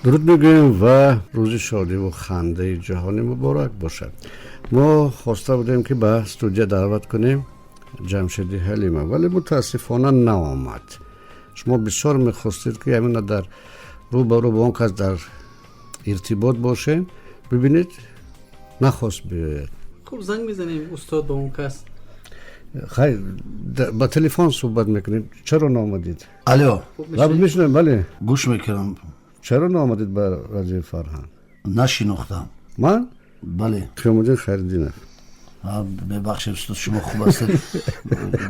Дуруд мегӯем ва рӯзи шодиву хандаи ҷаҳонӣ муборак бошад. Мо хоста будем, ки ба студия даъват кунем Ҷамшеди Ҳалима, вале мутаассифона наомад. Шумо бисёр мехостед, ки ҳамина дар рӯ ба рӯ бо он кас дар иртибот бошем. Бибинед, нахост биёяд. Хуб, занг мезанем, устод, ба он кас. Хайр, ба телефон суҳбат мекунем. Чаро наомадед? Алло. Мешунавем, бале. Гӯш мекунам. Чаро наомадед ба Радиои Фарҳанг? Нашинохтам. Ман? Бале. Қиёмуддин Хайриддинов. Бебахшед, устод, шумо хуб ҳастед?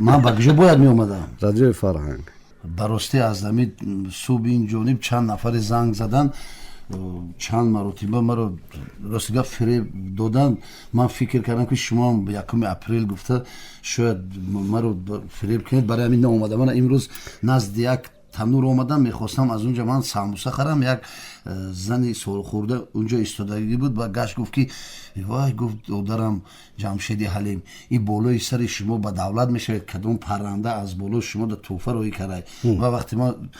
Ман ба куҷо бояд меомадам? Радиои Фарҳанг. Ба ростӣ, аз ҳамин субҳи ин ҷониб чанд нафаре занг задан, чанд маротиба маро, рости гап, фиреб доданд. Ман фикр кардам, ки шумоам 1 апрел гуфта, шояд маро фиреб кунед, барои ҳамин наомадам. Мана имрӯз назди як танур омадам, мехостам аз унҷа ман самбуса харам. Як зани солхӯрда унҷо истодагӣ буд ва гашт, гуфт ки: «Вай, — гуфт, — додарам Ҷамшеди Ҳалим, и болои сари шумо ба давлат мешавед, кадом парранда аз болои шумо да тӯҳфа роҳӣ кардай». Ва вақте ман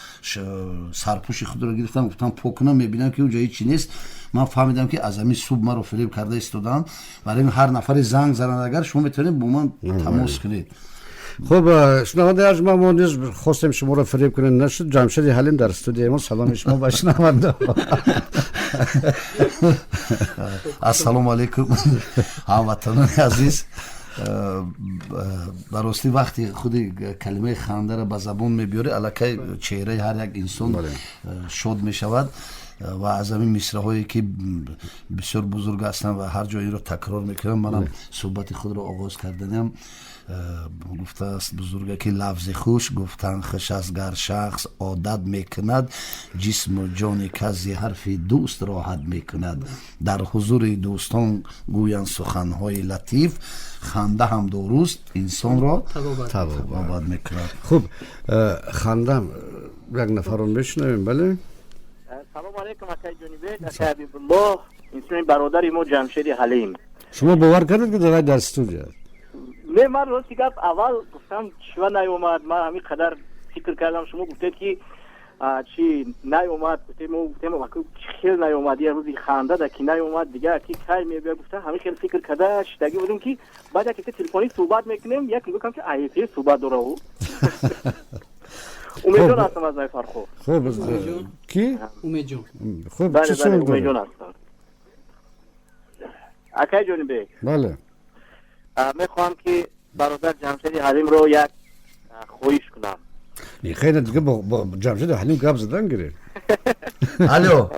сарпӯши худро гирифтам, гуфтам пок кунам, мебинам, ки унҷо ҳечи нест. Ман фаҳмидам, ки аз ҳамин субҳ маро фиреб карда истодаанд. Барои ҳар нафаре занг занад, агар шумо метавонед бо ман тамос кунед. Хуб, шунавандаи арҷманд, мо низ хостем шуморо фиреб кунем, нашуд. Ҷамшеди Ҳалим дар студияи мо. Саломи шумо ба шунаванда. Ассалому алайкум, ҳамватанони азиз. Ба ростӣ, вақти худи калимаи хандаро ба забон мебиёрӣ, аллакай чеҳраи ҳар як инсон шод мешавад. Ва аз ҳамин мисраҳое, ки бисёр бузург ҳастанд ва ҳар ҷо инро такрор мекунам, манам суҳбати худро оғоз карданиам. Гуфтааст бузурга, ки лафзи хуш гуфтан хуш аст, гар шахс одат мекунад, ҷисму ҷони кас зи ҳарфи дӯст роҳат мекунад. Дар ҳузури дӯстон гӯянд суханҳои латиф, ханда ҳам доруст, инсонро табобат мекунад. Хуб, хандам як нафарро мешунавем, бале. Салому алайкум, акай Ҷонибек, акай Ҳабибуллоҳ, инчунин бародари мо Ҷамшеди Ҳалим. Шумо бовар кардед, ки давай дар студия? Не, ман, рости гап, аввал гуфтам, чива наёмад. Ман ҳамин қадар фикр кардам. Шумо гуфтед, ки чи наёмад, гуфтем, мо гуфтем, хел наёмад, я рӯзи ханда да ки наёмад, дигар ки кай мебия, гуфта, ҳамин хел фикр карда шидагӣ будем, ки баъд як телефонӣ суҳбат мекунем, як мегӯям, ки айфе суҳбат дора. Ӯ Умедҷон ҳастам аз Найфархо. Хуб, ки? Умедҷон. Хуб. Чӣ суол? Умедҷон ҳастам, акай Ҷонибек. Бале. Мехоҳам, ки бародар Ҷамшеди Ҳалимро як хоҳиш кунам. Хеле дига бо Ҷамшеди Ҳалим гап задан гиред. Алло.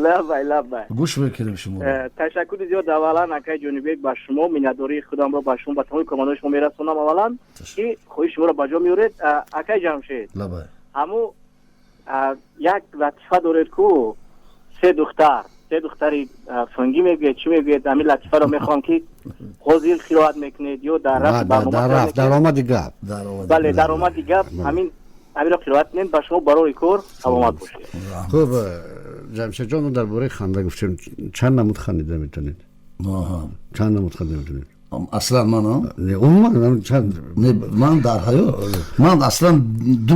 Лаббай, лаббай. Гӯш мекунем шумо. Ташаккури зиёд. Аввалан, акай Ҷонибек, ба шумо миннатдории худамро ба шумо, ба тамоми кормандони шумо мерасонам. Аввалан, ки хоҳиши шуморо ба ҷо меоред. Акай Ҷамшед. Лаббай. Ҳаму як латифа доред ку, се духтар, се духтари фунгӣ мегӯед, чӣ мегӯед? Ҳамин латифаро мехоҳам, ки ҳозир қироат мекунед ё дар рафт даромади гап. Бале, даромади гап ҳамин, ҳаминро қироат кунед. Ба шумо барори кор, саломат бошед. Хуб, Ҷамшедҷон, дар бораи ханда гуфтем. Чанд намуд хандида метавонед? Чанд намуд хандида метавонед? Аслан ман? Умуман чанд? Ман дар ҳаёт, ман аслан ду,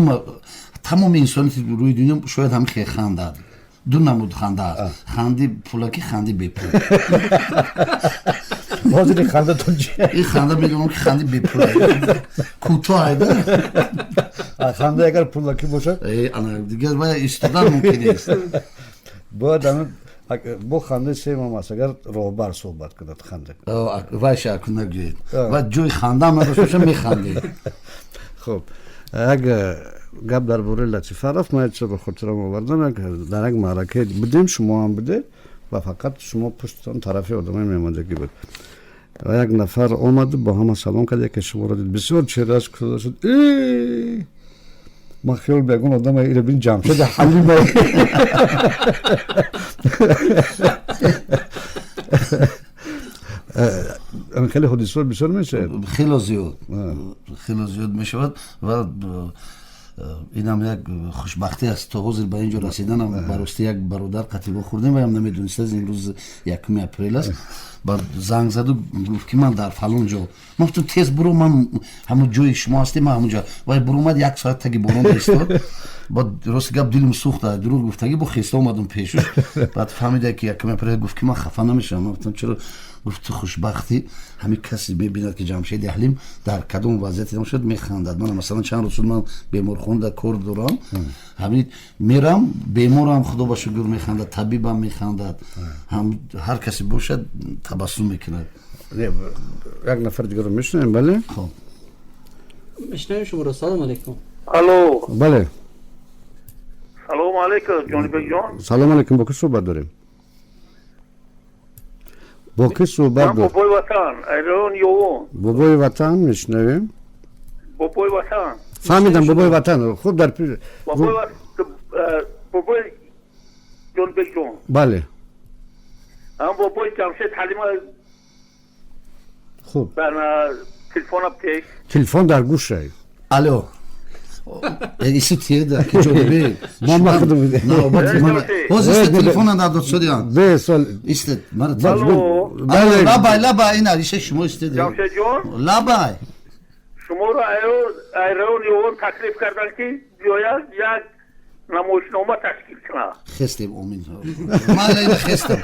тамоми инсонияти рӯи дунё шояд ҳамин хел хандад. Ду намуд ханда аст: ханди пулакӣ, ханди бепул. Ҳозири хандатон чи? Ин ханда, медонам, ки ханди бепул кӯтоҳ айда. Ханда агар пулакӣ бошад? Дигар вая истодан мумкин нест. Бояд бо хандаи сеюмам аст, агар роҳбар суҳбат кунад, ханда. Вайша акун нагӯед, ва ҷои хандаам надошта боша, механдед. Хуб, як гап дар бораи латифа рафт, ман як чизро ба хотирам овардам. Дар як маъракае будем, шумо ҳам будед ва фақат шумо пуштатон тарафи одамои меомадагӣ буд. Ва як нафар омаду бо ҳама салом кард, яке шуморо дид, бисёр чеҳрааш кушода шуд: «Ман хиёл ба ягон одам, ира бин, Ҷамшеди Ҳалима». Хеле ҳодисаҳо бисёр мешавад. Хело зиёд, хело зиёд мешавад. Ва инам як хушбахтӣ аст, то ҳозир ба ин ҷо расиданам. Ба ростӣ, як бародар қатибо хӯрдем, ваям намедониста, имрӯз 1 апрел аст. Баъд занг заду гуфт, ки ман дар фалон ҷо. Ман гуфтам: «Тез буро, ман ҳамун ҷои шумо ҳастем, ман ҳамун ҷо». Вай буромад, як соат таги борон истод. Баъд рости гап дилм сӯхта, дурӯғ гуфтагӣ, бо хеста омадам пешуш. Баъд фаҳмида, ки якуми апрел, гуфт, ки ман хафа намешавам. Ман гуфтам, чаро? Гуфт, ту хушбахтӣ, ҳамин касе мебинад, ки Ҷамшеди Ҳалим дар кадом вазъияте бошад, механдад. Ман масалан чанд рӯз шуд, ман беморхонада кор дорам, ҳамин мерам, беморам, худо ба шукр, механдад, табибам механдад, ҳар касе бошад, табассум мекунад. Як нафар дигарро мешунавем, бале. Хоб. Мешунавем шуморо, салом алейкум. Алло. Бале. Салому алейкум, Ҷонибекҷон. Салом алейкум, бо ки суҳбат дорем? Бо ки суҳбат? Ман Бобои Ватан, Айрон Ёвон. Бобои Ватан, мешунавем. Бобои Ватан. Фаҳмидам, Бобои Ватан, хуб, дар Бобои Ҷонибекҷон. Бале. Ам бобои Ҷамшед Ҳалима. Хуб. Телефона пеш. Телефон дар гӯшай. Алло, иси тиеда ки ҷонибек. Ман махудум. Ҳозир исте, телефона надод шудиам. Бе сол. Исте, мара. Бале. Лабай, лабай, ина ише шумо истеди. Ҷамшедҷон. Лабай. Шуморо Айрон Ёвон таклиф кардан, ки биёяд, як намоишнома ташкил кунад. Хестем, омин, майла, ина хестем,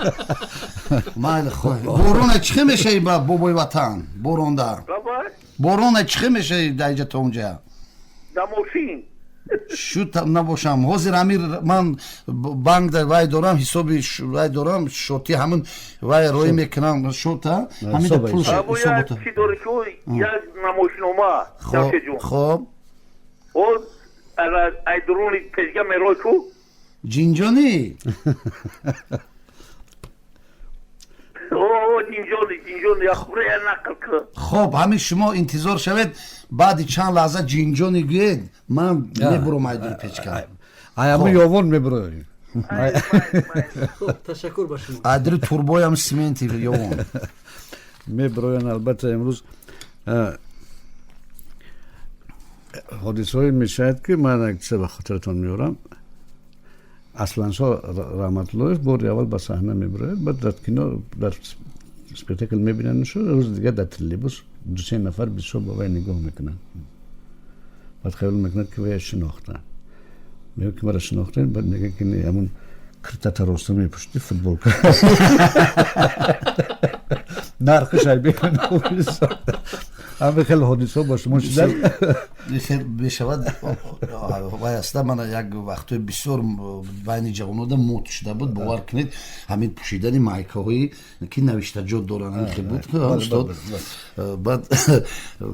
майла. Борона чихе мешаи ба Бобои Ватан? Боронда борона чихе мешаи дар иҷа то унҷа? Да мошин. Шуд, набошам. Ҳозир ҳамир ман банк дар вай дорам, ҳисоби вай дорам, шоти ҳамин вай роӣ мекунам, шота ҳамин пул. Чи дори ку, як намоишнома. Хоб. Айдуруни пешга мерой ку. Ҷинҷонӣ. Ҷинҷони, ҷинҷони нақл ку. Хоб, ҳамин шумо интизор шавед, баъди чанд лаҳза ҷинҷони гӯед, ман мебурам айдури печка. Аями ёвон мебурои. Ташаккур ба шумо. Айдури турбоям сименти ёвон. Мебуроян, албатта. Имрӯз ҳодисаҳое мешавад, ки ман як чиза ба хотиратон меорам. Асланшо Раҳматуллоев бори аввал ба саҳна мебирояд, баъд дар кино, дар спектакл мебинанд, рӯзи дигар дар троллейбус дусе нафар бисёр ба вай нигоҳ мекунанд. Баъд хаёл мекунад, ки вая шинохтанд. Мегӯяд, ки мара шинохтем? Баъд мегӯяд, ки ҳамун киртата роста мепӯшти, футболка нархиш ҳами хеле ҳодисаҳо ба шумо шудад? Мешавад, вай аста. Мана як вақтҳои бисёр байни ҷавонода мод шуда буд, бовар кунед, ҳамин пӯшидани майкаҳои ки навиштаҷот доранд, ҳамин хел буд, устод. Баъд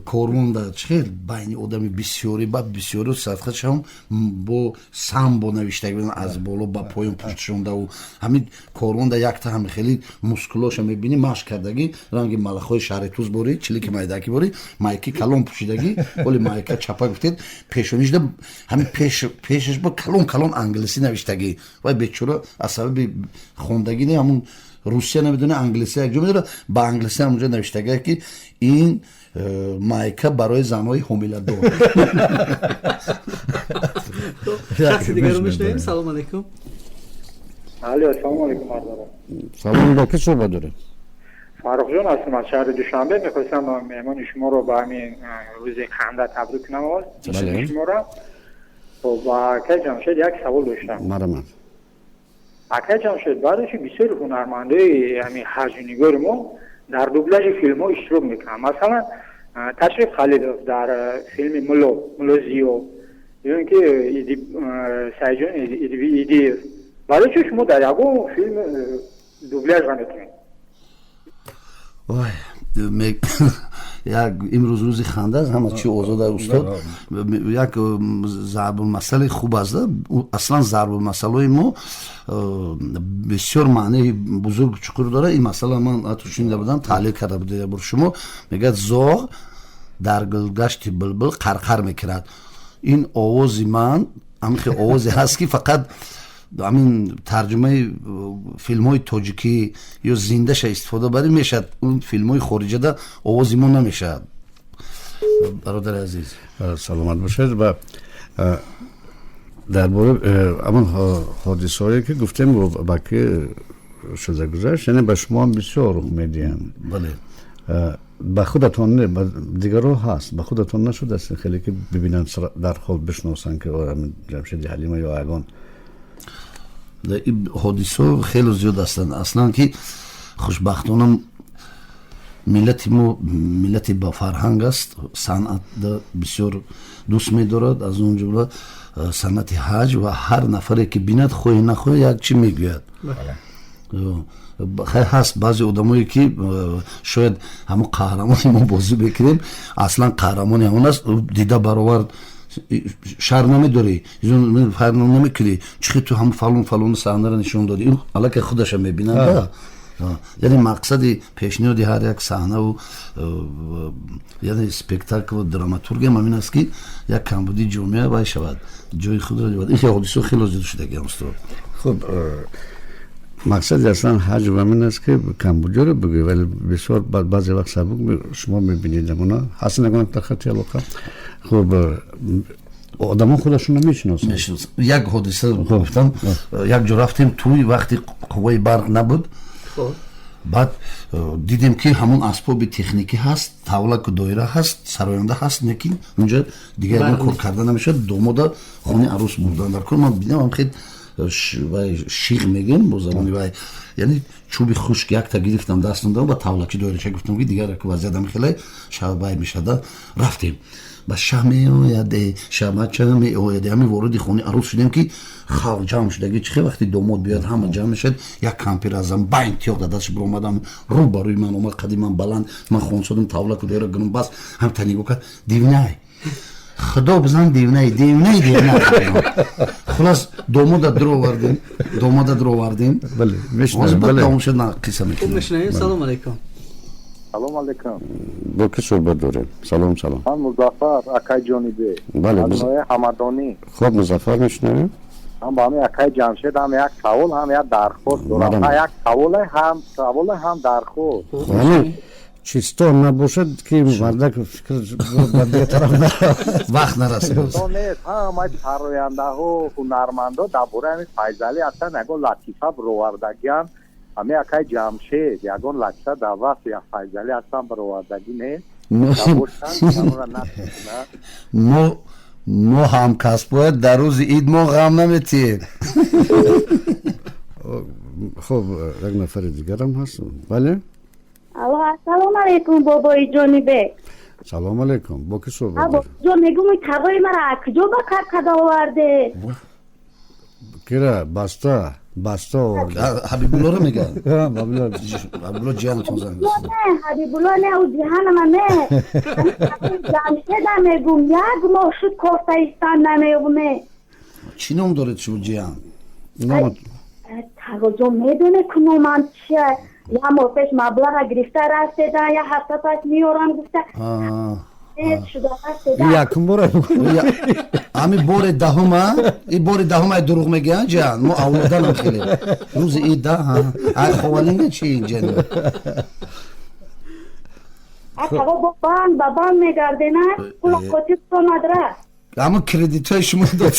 корвонда чӣ хел байни одами бисёри, баъд бисёри садқашон бо самбо навиштагӣ буданд аз боло ба поён пуштшондаву ҳамин корвонда якта ҳами хеле мускулоша мебинӣ, машқ кардагӣ, ранги малахҳои шаҳри Туз борӣ, чилики майдаки борӣ, майки калон пӯшидагӣ, оли майка чапа гуфтед, пешонишда ҳамин пешаш бо калон калон англисӣ навиштагӣ. Вай бечора аз сабаби хондагӣ не, ҳамун русия намедона, англисӣ якҷо медора, ба англисӣ ҳамунҷо навиштагӣ, ки ин майка барои занҳои ҳомиладор. Шахси дигарро мешунавем, салом алейкум. Алло, ассалому алейкум, мардара. Салом, бо ки суҳбат дорем? Фаррухҷон ҳастам аз шаҳри Душанбе. Мехостам меҳмони шуморо ба ҳамин рӯзи ханда табрик кунам аввал шуморо. Ба акай Ҷамшед як савол доштам. Марамад. Акай Ҷамшед, баъде ки бисёри ҳунармандои ҳамин ҳаҷвнигори мо дар дубляжи филмҳо иштирок мекунанд, масалан Ташриф Халидов дар филми Мулло, Мулло Зиё, ё ин ки Саидҷон Идиев, барои чӣ шумо дар ягон филм дубляж намекунед? Ой, як имрӯз рӯзи ханда аст, ҳама чи озод аст, устод. Як зарбулмасали хуб аст. Аслан зарбулмасалҳои мо бисёр маънии бузург, чуқур дорад. Ин масъала ман ҳатто шунида будам, таҳлил карда будем бор. Шумо мегӯяд, зоғ дар гулгашти булбул қарқар мекунад. Ин овози ман ҳамин хел овозе ҳаст, ки фақат ҳамин тарҷумаи филмҳои тоҷикӣ ё зиндаша истифода барӣ мешавад. Он филмҳои хориҷада овози мо намешавад, бародари азиз. Саломат бошед. Ва дар бораи ҳамон ҳодисаҳое, ки гуфтем, ба ки шуда гузашт, яъне ба шумо ҳам бисёр рух медиҳанд. Бале. Ба худатон не, ба дигарҳо ҳаст, ба худатон нашудааст хеле ки бибинанд, дар ҳол бишносанд, ки Ҷамшеди Ҳалима ё ягон? Ҳодисаҳо хеле зиёд ҳастанд. Аслан ки хушбахтона миллати мо миллати ба фарҳанг аст, санъат бисёр дӯст медорад, аз он ҷумла санъати ҳаҷв, ва ҳар нафаре ки бинад, хоҳӣ нахоҳӣ, як чӣ мегӯяд. Хай, ҳаст баъзе одамое ки шояд ҳамон қаҳрамони мо бозӣ мекунем, аслан қаҳрамони ҳамон аст, дида баровард, шарм намедорӣ, фарм намекунӣ, чихи ту ҳам фалон фалон саҳнаро нишон додӣ, аллакай худаша мебинад. Яъне мақсади пешниҳоди ҳар як саҳнаву, яъне спектаклу драматургиям ҳамин аст, ки як камбудии ҷомеа вай шавад, ҷои худро ёбад. Ин ҳодисаҳо хеле зиёд шудагиам, устод. Хуб, мақсади аслан ҳаҷв ҳамин аст, ки камбудиёро бигӯӣ, вале бисёр баъзе вақт сабук шумо мебинед, амона ҳаст нагонам дар хати алоқа. Хуб, одамо худашонро мешиносанд. Як ҳодиса гуфтам. Як ҷо рафтем тӯй, вақти қувваи барқ набуд. Баъд дидем, ки ҳамон асбоби техникӣ ҳаст, тавлаку доира ҳаст, сароянда ҳаст, лекин унҷа дигар ягон кор карда намешавад. Домода хони арӯс бурдан дар кор. Ман бинам, хел шиғ мегӯем бо забони вай, яъне чӯби хушк якта гирифтам, дастам додам ба тавлаки доирача, гуфтам, ки дигар вазъият ҳами хеле шаб вай мешада. Рафтем ба шаҳ меояде, шабача меояде. Ҳамин вориди хони арӯс шудем, ки халқ ҷамъ шудаги. Чихе вақти домод биёяд, ҳама ҷамъ мешавад. Як кампир азам байн тиёқ дар дасташ биромадам, рӯ ба рӯи ман омад, қади ман баланд, ман хонсодам, тавлаку доира гунум бас, ҳам та нигоҳ кард: «Дивнай, худо бизан, дивнай, дивнай, дивнай». Хулас, домода дуровардем, домода дуровардем. Тамом шуд, қисса мекунем. Салом алейкум. Салом алейкум. Бо ки суҳбат дорем? Салом, салом. Ман Музаффар, акай Ҷонибе. Бале. Ҳамадонӣ. Хуб, Музаффар, мешунавем. Ҳам ба ҳамин акай Ҷамшед ҳам як савол, ҳам як дархост дорам. Як саволе, ҳам саволе, ҳам дархост. Чисто набошад, ки мардак фикр ба дигар тараф. Вақт нарасид. Нест, ҳамаи сарояндаҳо, ҳунармандо дар бораи ҳамин Файзалӣ ҳастан, ягон латифа бировардагиан. Ҳамин акай Ҷамшед ягон латифа дар вақти Файзалӣ ҳастан бировардагӣ нест? Мо ҳамкасбояд, дар рӯзи ид мо ғам наметиҳем. Хуб, як нафари дигарам ҳаст. Бале. Алло, ассалому алайкум, бобои Ҷонибек. Салом алайкум, бо ки суҳбат? Ҷон, мегум, тағои мара куҷо ба кар када оварде? Кира баста баста овард. Ҳабибуллоро мегӯяд. Ҳабибулло ҷиянатон занг. Ҳабибулло не, ӯ ҷиҳанама не, Ҷамшеда мегум. Як моҳ шуд, кофтаистан намеёбме. Чӣ ном доред шумо, ҷиян? Тағоҷон, медоне ку номам чия? Як моҳ пеш маблаға гирифта рафтеда, як ҳафта пас меёрам гуфта шуда рафтеда. Якум бора. Ҳамин бори даҳума, и бори даҳума дурӯғ мегӯянд, ҷиян. Мо авлоданам хеле рӯзи ида ай ховалинга чи ҷиян. Тағо, бо банк ба банк мегардена, пула хотир омад, рафт. Ҳамон кредитҳои шумо дод.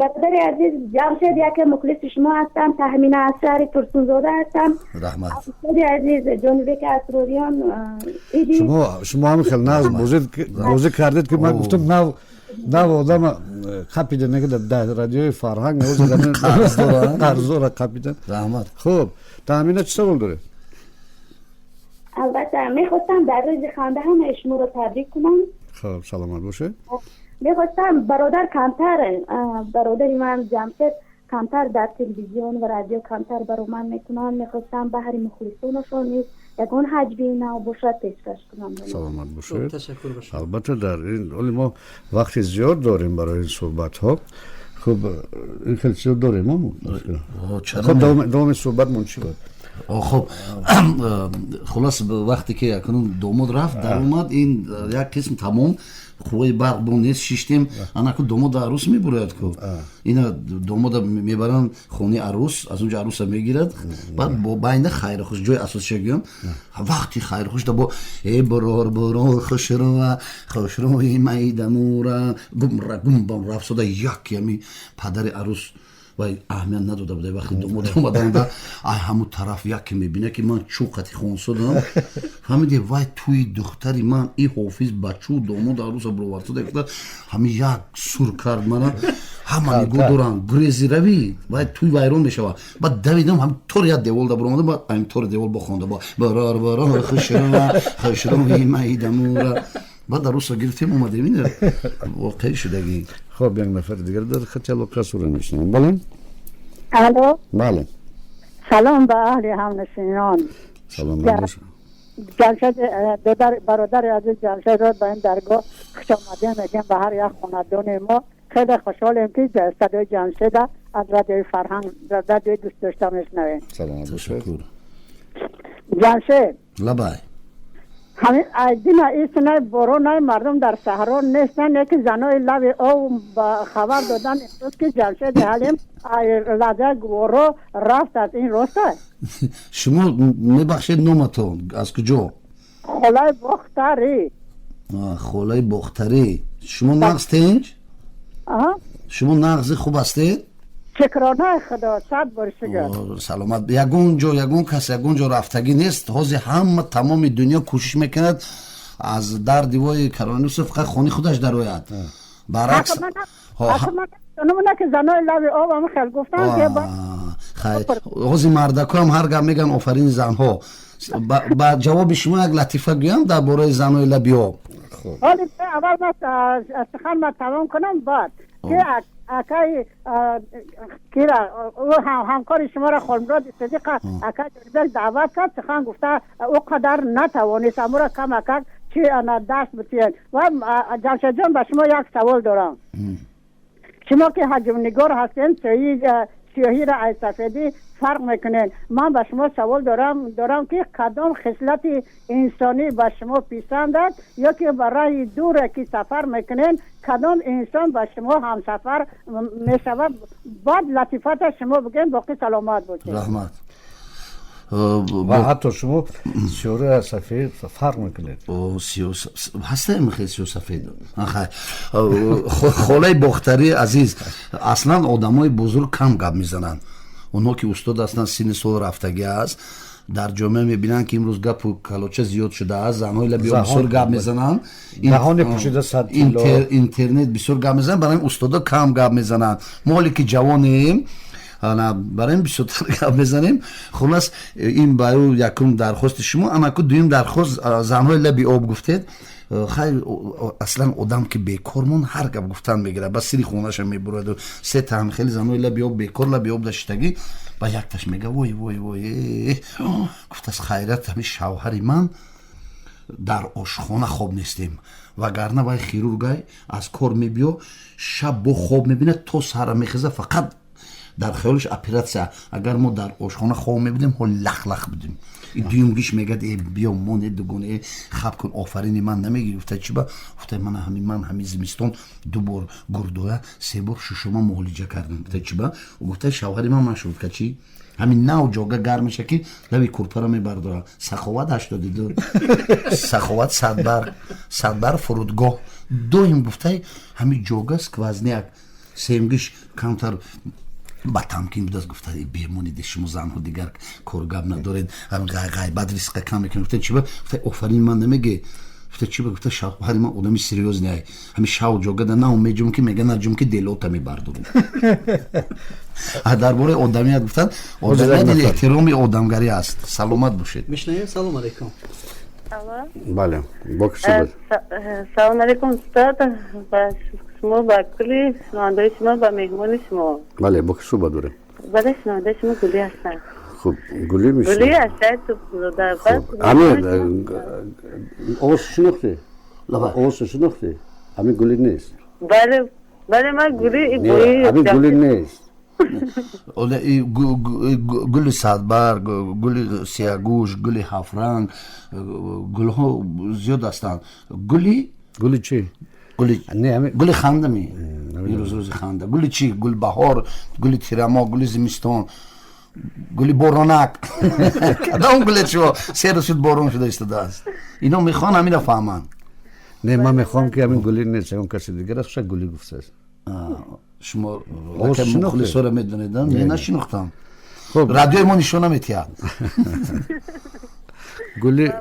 Бародари азиз Ҷамшед, яке мухлиси шумо ҳастам, Таҳмина аз шаҳри Турсунзода ҳастам. Раҳмат. Устоди азиз Ҷонибек Асрориён. Шумо ҳам хел нағз бозӣ кардед, ки ман гуфтам, нав нав одама қапида, неки дар радиои Фарҳанг қарздора қапидан. Раҳмат. Хуб, Таҳмина, чӣ савол доред? Албатта, мехостам дар рӯзи ханда ҳамаи шуморо табрик кунам. Хуб, саломат бошед. Мехостам бародар камтар, бародари ман Ҷамшед камтар дар телевизион ва радио камтар баромад мекунанд. Мехостам баҳри мухлисонашон низ ягон ҳаҷви нав бошад, пешкаш кунам. Саломат бошед. Албатта, дар ин оли мо вақти зиёд дорем барои ин суҳбатҳо. Хуб, ин хеле чизо дорем. Хуб, давоми суҳбатмон чӣ буд? Хуб, хулос, вақте ки акнун домод рафт, даромад, ин як қисм тамом, қувваи барқ бо нест, шиштем. Анаку домода арӯс мебурояд ку, ина домода мебаранд хонаи арӯс, аз онҷо арӯса мегирад. Баъд бо байна хайрухуш, ҷои асосия гӯям, вақти хайрухуш да бо э борор борор, хушрӯа хушрӯи майдамура, гумра гумбам рафсода, як ями падари арӯс Вай аҳамият надода буда. Вақти домод омаданда, ай ҳамун тараф яке мебина, ки ман чӯ қати хонсодам, фаҳмиди? Вай тӯи духтари ман и ҳофиз ба чӯ домод аруса бировардсода гуфта, ҳамин як сур кард мана. Ҳама нигоҳ доранд, гурези равӣ, вай тӯй вайрон мешавад. Баъд давидам, ҳам тор як девол да биромадам, баъд ҳамин тори девол бохонда: барор, барор, хушрӯ, хушрӯи майдамура. Баъд аруса гирифтем, омадем. Ин воқеӣ шудагӣ. Хоб, як нафари дигар дар хати алоқа сура мешунавам. Бале. Алло. Бале. Салом ба аҳли ҳамнишинон. Салом. Ҷамшед бародари азиз Ҷамшедро ба ин даргоҳ хуш омадем мегӯем, ба ҳар як хонадони мо. Хеле хушҳолем, ки садои Ҷамшеда аз радиои Фарҳанг, радиои дӯстдошта мешунавем. Саломат бошед. Ҷамшед. Лабай. Ҳамин айдина истинай боронай, мардум дар саҳро нестанд, яки занои лави ов ба хабар додан имрӯз, ки Ҷамшеди Ҳалим лаҳзаи гуворо рафт аст. Ин рост аст? Шумо, мебахшед, номатон, аз куҷо? Холаи Бохтарӣ. Холаи Бохтарӣ, шумо нағз, тинҷ? Шумо нағзи, хуб ҳастед? Шукронаи Худо, сад бор шукр. Саломат. Ягон ҷо, ягон кас ягон ҷо рафтагӣ нест. Ҳозир ҳама, тамоми дунё кӯшиш мекунад аз дарди вои коронавирус фақат хони худаш дарояд. Баръакс. Ки занои лави об ам хел гуфтанд, ки Хайр, ҳозир мардакоам ҳар гап мегӯянд, офарини занҳо. Ба ҷавоби шумо як латифа гӯям дар бораи занои лаби об. Ҳоли аввал ман сухан ма тамом кунам, баъд ки акай кира ӯ ҳамкори шуморо, Холмуроди Сидиқа, акай Ҷонибек даъват кард, сухан гуфта ӯ қадар натавонист, амура камакак чи ана даст битиед. Ва Ҷамшедҷон, ба шумо як савол дорам. Шумо ки ҳаҷмнигор ҳастем, сиёҳиро аз сафедӣ фарқ мекунед. Ман ба шумо савол дорам, ки кадом хислати инсонӣ ба шумо писанд аст, ё ки ба роҳи дуре ки сафар мекунед, кадом инсон ба шумо ҳамсафар мешавад? Баъд латифата шумо бигӯем, боқӣ саломат бошед. Раҳмат. Ва ҳатто шумо сиёҳро аз сафед фарқ мекунед. Ҳастаем хел сиёҳ сафед. Холаи Бохтарии азиз, аслан одамои бузург кам гап мезананд. Онҳо ки устод ҳастанд, синни сол рафтагӣ аст, дар ҷомеа мебинанд, ки имрӯз гапу калоча зиёд шудааст, занҳои лаби бисёр гап мезананд, интернет бисёр гап мезананд, барои устодо кам гап мезананд. Мо ҳоле ки ҷавонем, барои ин бисёртар гап мезанем. Хулас, ин ба ӯ якум дархости шумо. Анаку дуюм дархост, занҳои лаби об гуфтед. Хайр, аслан одам ки бекор мон, ҳар гап гуфтан мегирад, ба сири хонаша мебураду. Се таҳам хеле занҳои лаби об бекор, лаби об даштагӣ, ба якташ мега: «Вой, вой, вой», гуфтааст, «хайрат, ҳами шавҳари ман дар ошхона хоб нестем, вагарна вай хирургай, аз кор мебиё, шаб бо хоб мебинад, то саҳара мехеза, фақат дар хаёлиш оператсия. Агар мо дар ошхона хоб мебудем, ҳол лах-лах будем». Дуюмгиш мегӯяд: «Э, биё, моне, дугоне, э, хаб кун, офарини ман намегӣ». Гуфта: «Чӣ ба?» Гуфта: «Ман ҳами, ман ҳами зимистон ду бор гурдоя, се бор шушума муолиҷа кардам». Гуфта: «Чӣ ба?» Гуфта: «Шавҳари ман машрутка чӣ, ҳамин нав ҷога гарм меша, ки лаби курпаро мебардорад». Саховат 82, Саховат, Садбар, Садбар фурудгоҳ доим. Гуфтай: «Ҳамин ҷога сквозняк». Семгиш камтар ба тамкин будааст, гуфта: «Бемониде, шумо занҳо дигар коргап надоред, ғайбат рисқа кам мекунед». Гуфта: «Чӣ ба?» Гуфта: «Офарин ман намеге». Гуфта: «Чӣ ба?» Гуфта: «Шавҳари ман одами серьёзный ай, ҳами шав ҷогада нав меҷум, ки мега наҷум, ки делота мебардорем». Дар бораи одамият гуфтанд, одамият ин эҳтироми одамгарӣ аст. Саломат бошед. Мешунавем. Салом алейкум. Бале, бо ки суҳбат? Салом алейкум, устод, ба шумо, ба кулли шунавандаои шумо, ба меҳмони шумо. Бале, бо ки суҳбат дорем? Бале, шунавандаи шумо Гулӣ ҳастам. Хуб, Гулӣ. Гулӣ аз шаҳри Тубзода. Амир, овозшо шинохтӣ? Овозшо шинохтӣ? Ҳамин Гулӣ нест? Бале, бале, ман Гулӣ. Ҳамин Гулӣ нест. Гули садбарг, гули сиягӯш, гули ҳафтранг, гулҳо зиёд ҳастанд. Гули Гули чӣ? Гули хандами, имрӯз рӯзи ханда. Гули чӣ? Гули баҳор, гули тирамоҳ, гули зимистон, гули боронак, кадом гуле? Шумо се рӯз шуд, борон шуда истодааст. Ино мехоҳанд ҳамина фаҳманд. Не, ман мехоҳам, ки ҳамин Гулӣ нест, ягон каси дигар аст, хуша Гулӣ гуфтааст. Шумо мухлисоро медонед? Не, нашинохтам. Радиои мо нишон наметиҳад. Гули.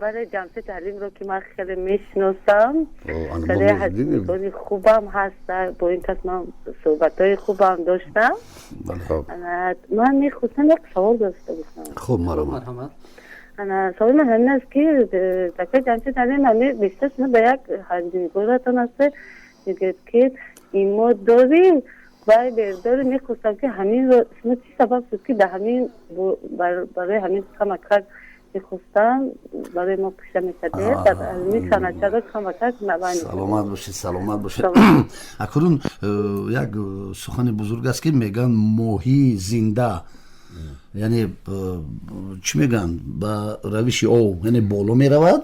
Бале, Ҷамшед Ҳалимро ки ман хеле мешиносам, хеле ҳаҷвнигори хубам ҳаст, бо ин кас ман суҳбатҳои хубам доштам. Ман мехостам як савол дошта бошам. Хуб, марҳамат. Саволи ман ҳамин аст, ки акаи Ҷамшед Ҳалим, ҳами бештар шумо ба як ҳаҷвнигоратон ҳастед, мегӯяд ки имо дорӣ, вайбер дорӣ. Мехостам ки ҳаминро шумо чӣ сабаб шуд, ки дар ҳамин барои ҳамин камакак мехостам барои мо пуша мекардед, дар ҳамин санъатчаро камакак навай. Саломат бошед, саломат бошед. Акнун як сухани бузург аст, ки мегӯянд моҳии зинда, яъне чӣ мегӯянд, ба равиши об, яъне боло меравад,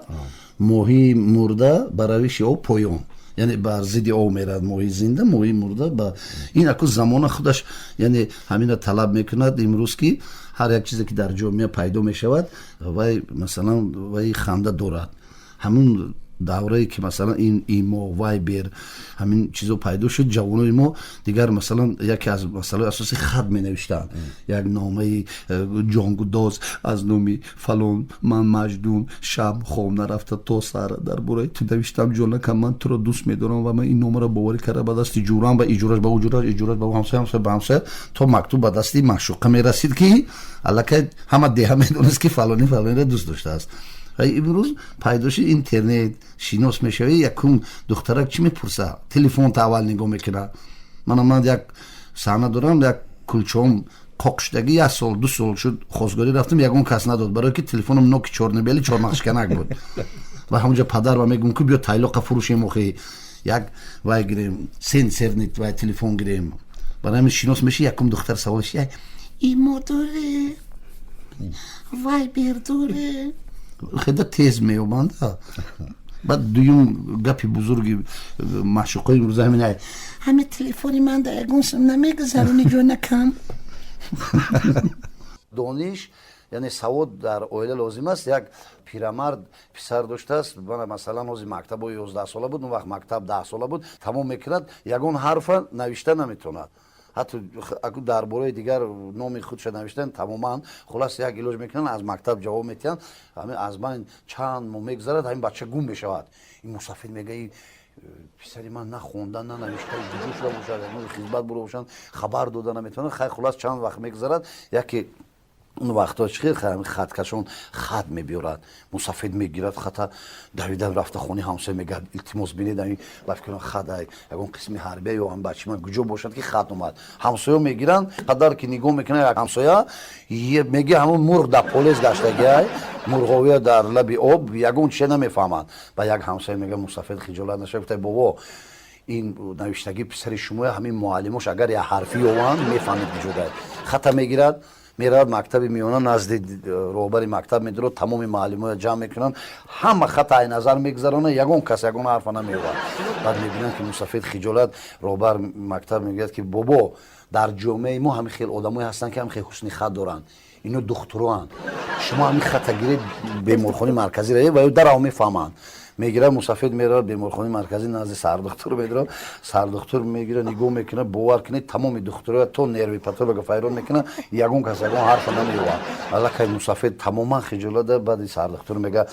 моҳии мурда ба равиши об поён, яъне бар зидди об меравад моҳии зинда, моҳии мурда ба ин. Аку замона худаш, яъне ҳамина талаб мекунад имрӯз, ки ҳар як чизе ки дар ҷомеа пайдо мешавад, вай, масалан, вай ханда дорад. Ҳамун даврае ки, масалан, ин имо, вайбер, ҳамин чизо пайдо шуд, ҷавонои мо дигар, масалан, яке аз масъалаи асосӣ хат менавиштанд. Як номаи ҷонгудоз аз номи фалон, ман Маҷнун, шаб хоб нарафта то саҳра дар бораи ту навиштам, ҷонакам, ман туро дӯст медорам ва ман ин номаро боварӣ карда ба дасти ҷурам, ба иҷураш, ба уҷураш, иҷураш ба ҳамсоя, ҳамсоя ба ҳамсоя, то мактуб ба дасти маъшуқа мерасид, ки аллакай ҳама деҳа медонист, ки фалонӣ фалониро дӯст доштааст. Ва имрӯз пайдо шуд интернет, шинос мешавӣ, якум духтарак чӣ мепурса? Телефонта аввал нигоҳ мекунад. Мана ман як саҳна дорам, як кулчаом қоқ шудагӣ, як сол, 2 сол шуд, хостгорӣ рафтам, ягон кас надод, барое ки телефоном ноки чёрно-белый, чормағзшиканак буд. Ва ҳамонҷа падар ва мегӯм, ки биё тайлоқа фурӯшем, охи як вай гирем, сенсорный вай телефон гирем. Барои ҳамин шинос меши, якум духтар саволш: имо доре, вайбер доре? Хеле тез меёбанд. Баъд дуюм гапи бузурги маъшуқои имрӯза ҳамин: ҳамин телефони ман да ягон сум намегузарони, ҷонакам? Дониш, яъне савод дар оила лозим аст. Як пирамард писар доштааст. Мана, масалан, ҳозир мактабо 11сола буд, он вақт мактаб 10сола буд, тамом мекунад, ягон ҳарфа навишта наметавонад, ҳатто дар бораи дигар номи худша навиштан тамоман. Хулас, як илоҷ мекунанд, аз мактаб ҷавоб метиҳанд. Аз байн чанд моҳ мегузарад, ҳамин бача гум мешавад. Ин мусафир мега: писари ман на хонда, на навишта, куҷо шуда бошад? Хизмат бура бошанд, хабар дода наметавонанд. Хай, хулас, чанд вақт мегузарад, яке он вақтҳо чӣ хел хаткашон хат мебиёрад. Мусафид мегирад хата, давида рафта хони ҳамсоя, мегӯяд: илтимос, бинед, ба фикрам хат ягон қисми ҳарбия ё ҳам бачи ман куҷо бошад, ки хат омад. Ҳамсоя мегиранд, қадар ки нигоҳ мекунад, як ҳамсоя меги ҳамон мурғ дар полез гаштагиай, мурғовия дар лаби об, ягон чизе намефаҳманд. Ба як ҳамсоя мега: мусафид хиҷолат нашава, гуфта: бобо, ин навиштагии писари шумоя, ҳамин муаллимош агар як ҳарфӣ ёванд, мефаҳмед куҷо. Хата мегирад, меравад мактаби миёна, назди роҳбари мактаб медурад, тамоми муаллимоя ҷамъ мекунанд, ҳама хата ай назар мегузаронад, ягон кас ягон ҳарфа намеёбад. Баъд мебинанд, ки мусафид хиҷолат. Роҳбар мактаб мегӯяд, ки бобо, дар ҷомеаи мо ҳамин хел одамое ҳастанд, ки ҳамин хел ҳусни хат доранд, ино духтуроанд, шумо ҳамин хата гиред, беморхонаи марказӣ равед ва ё дарав мефаҳманд. Мегирад мусафид, меравад беморхонаи марказӣ, назди сардухтур медорад. Сардухтур мегирад, нигоҳ мекунад, бовар кунед, тамоми духтуроя то нервопатолога файрон мекунад, ягон кас ягон ҳарфа намеёбад. Аллакай мусафид тамоман хиҷолат. Баъди сардухтур мегӯяд: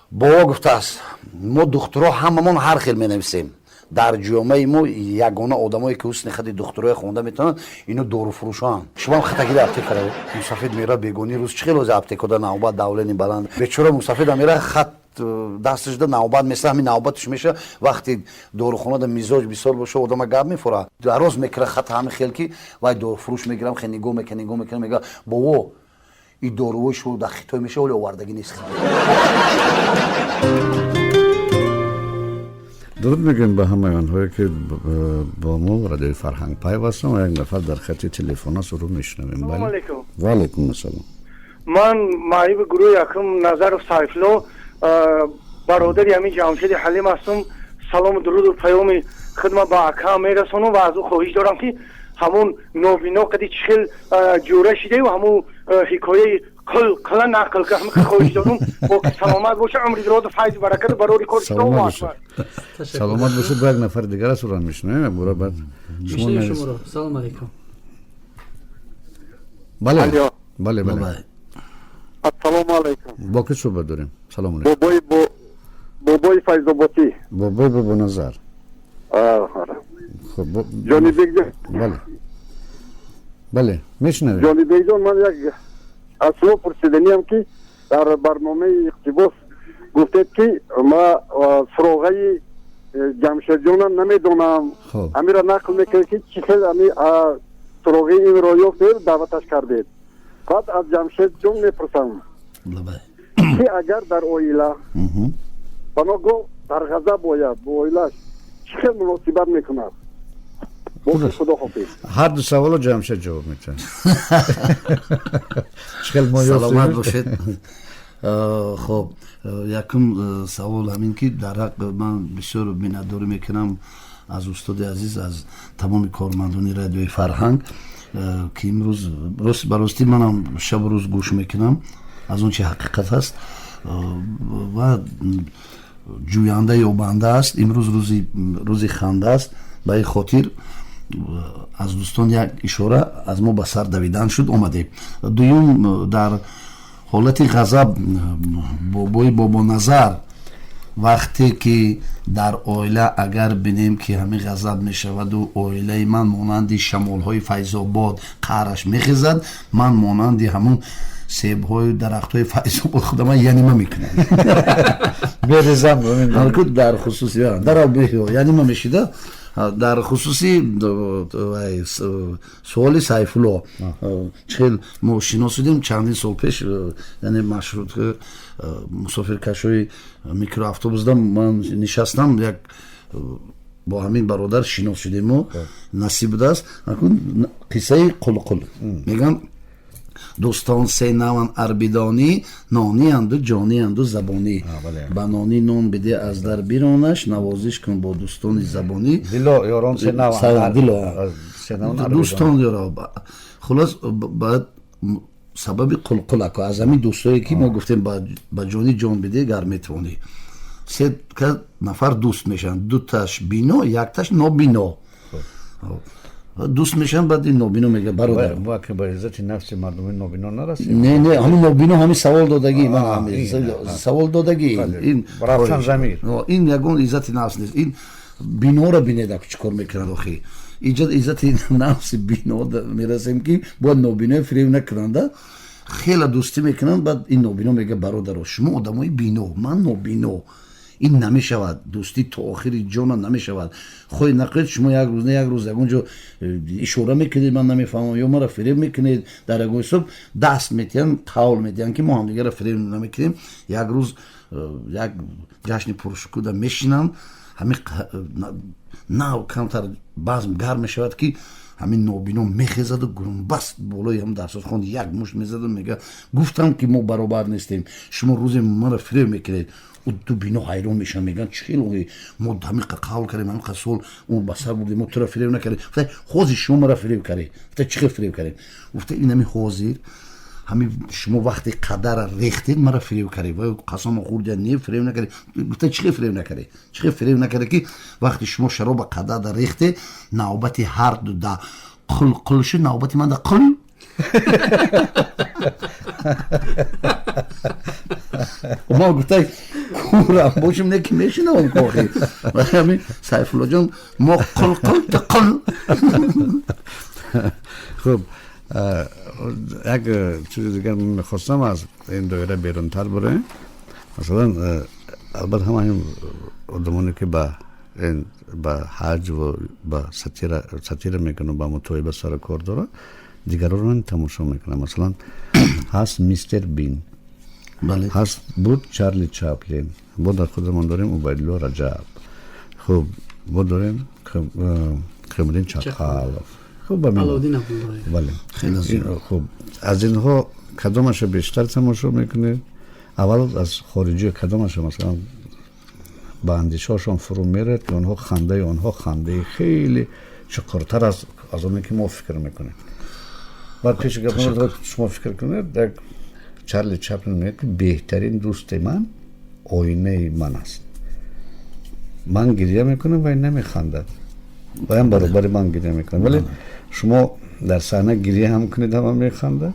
бобо, гуфтааст, мо духтуро ҳамамон ҳар хел менависем, дар ҷомеаи мо ягона одамое ки ҳусни хати духтуроя хонда метавонанд, ино доруфурӯшоанд, шумоам хатагири аптека равед. Мусафид меравад, бегони рӯз чӣ хел ози аптекода навбат, давлени баланд, бечора мусафида меравад, хат дасташда, навбат меса, ҳамин навбатш меша. Вақти дорухонада мизоҷ бисёр боша, одама гап мефура, дароз мекунад хата ҳамин хел, ки вай дорухурӯш мегирам, хел нигоҳ мекунад, нигоҳ мекунад, мега: бобо, и дорувои шумо дар Хитой меша, оле овардагӣ нест. Дуруд мегӯем ба ҳамаи онҳое, ки бо мо Радиои Фарҳанг пайвастанд. Як нафар дар хати телефон аст, ӯро мешунавем. Ва алайкум ассалом. Ман маъиби гурӯҳи якум Назаров Сайфулло, бародари ҳамин Ҷамшеди Ҳалим ҳастам. Салому дуруду паёми хидмат ба акаам мерасонам ва аз ӯ хоҳиш дорам, ки ҳамун нобино қади чӣ хел ҷӯра шидаю ҳамун ҳикояи Қул қила нақл ка ҳам хоҳиш дорум, бо саломат боша, умри дароз, файз, баракат барори кор. Саломат бошед. Бо як нафари дигар аст, ӯро мешунавем, бура баъд. Шуморо. Салом алейкум. Бале. Ассалому алайкум. Бо ки суҳбат дорем? Салому алейкум. Бобои, бобои Файзоботӣ. Бобои Бобоназар. Хуб, Ҷонибекҷон. Бале, мешунавем. Ҷонибекҷон, ман як аз шумо пурсиданиям, ки дар барномаи иқтибос гуфтед, ки ма суроғаи Ҷамшедҷонам намедонам. Ҳамира нақл мекунед, ки чӣ хел ами суроғаи инро ёфтед, даъваташ кардед. Баъд аз Ҷамшедҷон мепурсам, ки агар дар оила паногоҳ дар ғазаб ояд, бо оилаш чӣ хел муносибат мекунад? Худоҳофиз. Ҳар ду саволо Ҷамшед ҷавоб метиҳад. Саломат бошед. Хоб, якум савол ҳамин, ки дар ҳақ ман бисёр миннатдорӣ мекунам аз устоди азиз, аз тамоми кормандони Радиои Фарҳанг, ки имрӯз ба ростӣ манам шабу рӯз гӯш мекунам аз он чи ҳақиқат аст ва ҷӯянда ёбанда аст. Имрӯз рӯзи ханда аст. Ба ин хотир аз дӯстон як ишора аз мо ба сар давидан шуд, омадем. Дуюм, дар ҳолати ғазаб бобои Бобоназар, вақте ки дар оила агар бинем, ки ҳамин ғазаб мешаваду оилаи ман монанди шамолҳои Файзобод қаҳраш мехезад, ман монанди ҳамун себҳою дарахтҳои Файзобод худама янима мекунам. Мерезам. Дар хусуси янима мешида. Дар хусуси суоли Сайфулло, чихел мо шинос шудем чандин сол пеш, яъне маршрут мусофиркашҳои микроавтобусда ман нишастам, як бо ҳамин бародар шинос шудему насиб будааст. Қиссаи Қулқул мегӯям: дӯстон се наванд арбидонӣ, нонианду ҷонианду забонӣ. Ба нонӣ нон биде, аз дар биронаш, навозиш кун бо дӯстони забонӣ. Дӯстон ёро. Хулос, баъд сабаби қулқулако аз ҳамин дӯстое, ки мо гуфтем, ба ҷонӣ ҷон биде, гар метавонӣ. Се нафар дӯст мешаванд, дуташ бино, якташ нобино, дӯст мешаванд. Баъд ин нобино мега: бародар, ба иззати нафси мардуми нобино нарасем. Не, не, ҳамин нобино ҳамин савол додагӣ, ман савол додагӣ. Ин рафтан замир. Ин ягон иззати нафс нест. Ин биноро бинед, чӣ кор мекунад охи. Иззати нафси бино мерасем, ки бояд нобинои фиреб накунанда. Хеле дӯстӣ мекунанд. Баъд ин нобино мега: бародаро, шумо одамои бино, ман нобино, ин намешавад, дӯстӣ то охири ҷона намешавад. Хоҳед нақоед, шумо як рӯз не як рӯз ягон ҷо ишора мекунед, ман намефаҳмам, ё мара фиреб мекунед. Дар ягон ҳисоб даст метиҳанд, қавл медиҳанд, ки мо ҳамдигарро фиреб намекунем. Як рӯз як ҷашни пуршукӯда мешинанд. Ҳамин нав камтар базм гарм мешавад, ки ҳамин нобино мехезаду гурумбаст болои ҳам дарсозхон як мушт мезаду мега: гуфтам, ки мо баробар нестем, шумо рӯзе мара фиреб мекунед. Ду бино ҳайрон мешаванд, мегӯянд: чӣ хел мо ҳамин қавл кардем, ҳамин сол умр ба сар бурдем, мо тура фиреб накардем, ҳозир шумо мара фиреб кардед. Гуфта: чӣ хел фиреб кардем? Гуфта: ин ҳамин ҳозир ҳамин шумо вақте қадара рехтед, мара фиреб кардед. Ва қасама хӯрдия, не, фиреб накардед. Гуфта: чӣ хел фиреб накардед? Чӣ хел фиреб накардед, ки вақте шумо шароба қадада рехте, навбати ҳар ду да қул қул шуд, навбати ман да қул. Ма гуфтай, курам бошем, не ки мешинавам кохи. Ҳамин Сайфуллоҷон, мо қул қул та қул. Хуб, як чизи дигар мехостам аз ин доира берунтар бурем. Масалан, албатта, ҳама ин одамоне, ки ба ба ҳаҷву ба сатира мекунанд, ба мутоиба сару кор доранд, дигаронро тамошо мекунанд. Масалан, ҳаст Мистер Бин, ҳаст буд Чарли Чаплин, бо дар худамон дорем Убайдулло Раҷаб, хуб, бо дорем Қиёмиддин Чақалов. Хуб, бале, хуб, аз инҳо кадомаша бештар тамошо мекунед? Аввал аз хориҷӣ кадомаша, масалан, ба андешаҳошон фурӯ мерад, ки онҳо хандаи онҳо хандаи хеле чуқуртар аст аз оне, ки мо фикр мекунем? Баъд пеши гап шумо фикр кунед, як Чарли Чаплин мегӯяд, ки беҳтарин дӯсти ман оинаи ман аст. Ман гиря мекунам, вай намехандад, ваям баробари ман гиря мекунад. Вале шумо дар саҳна гиря ҳам кунед, ҳама механдад.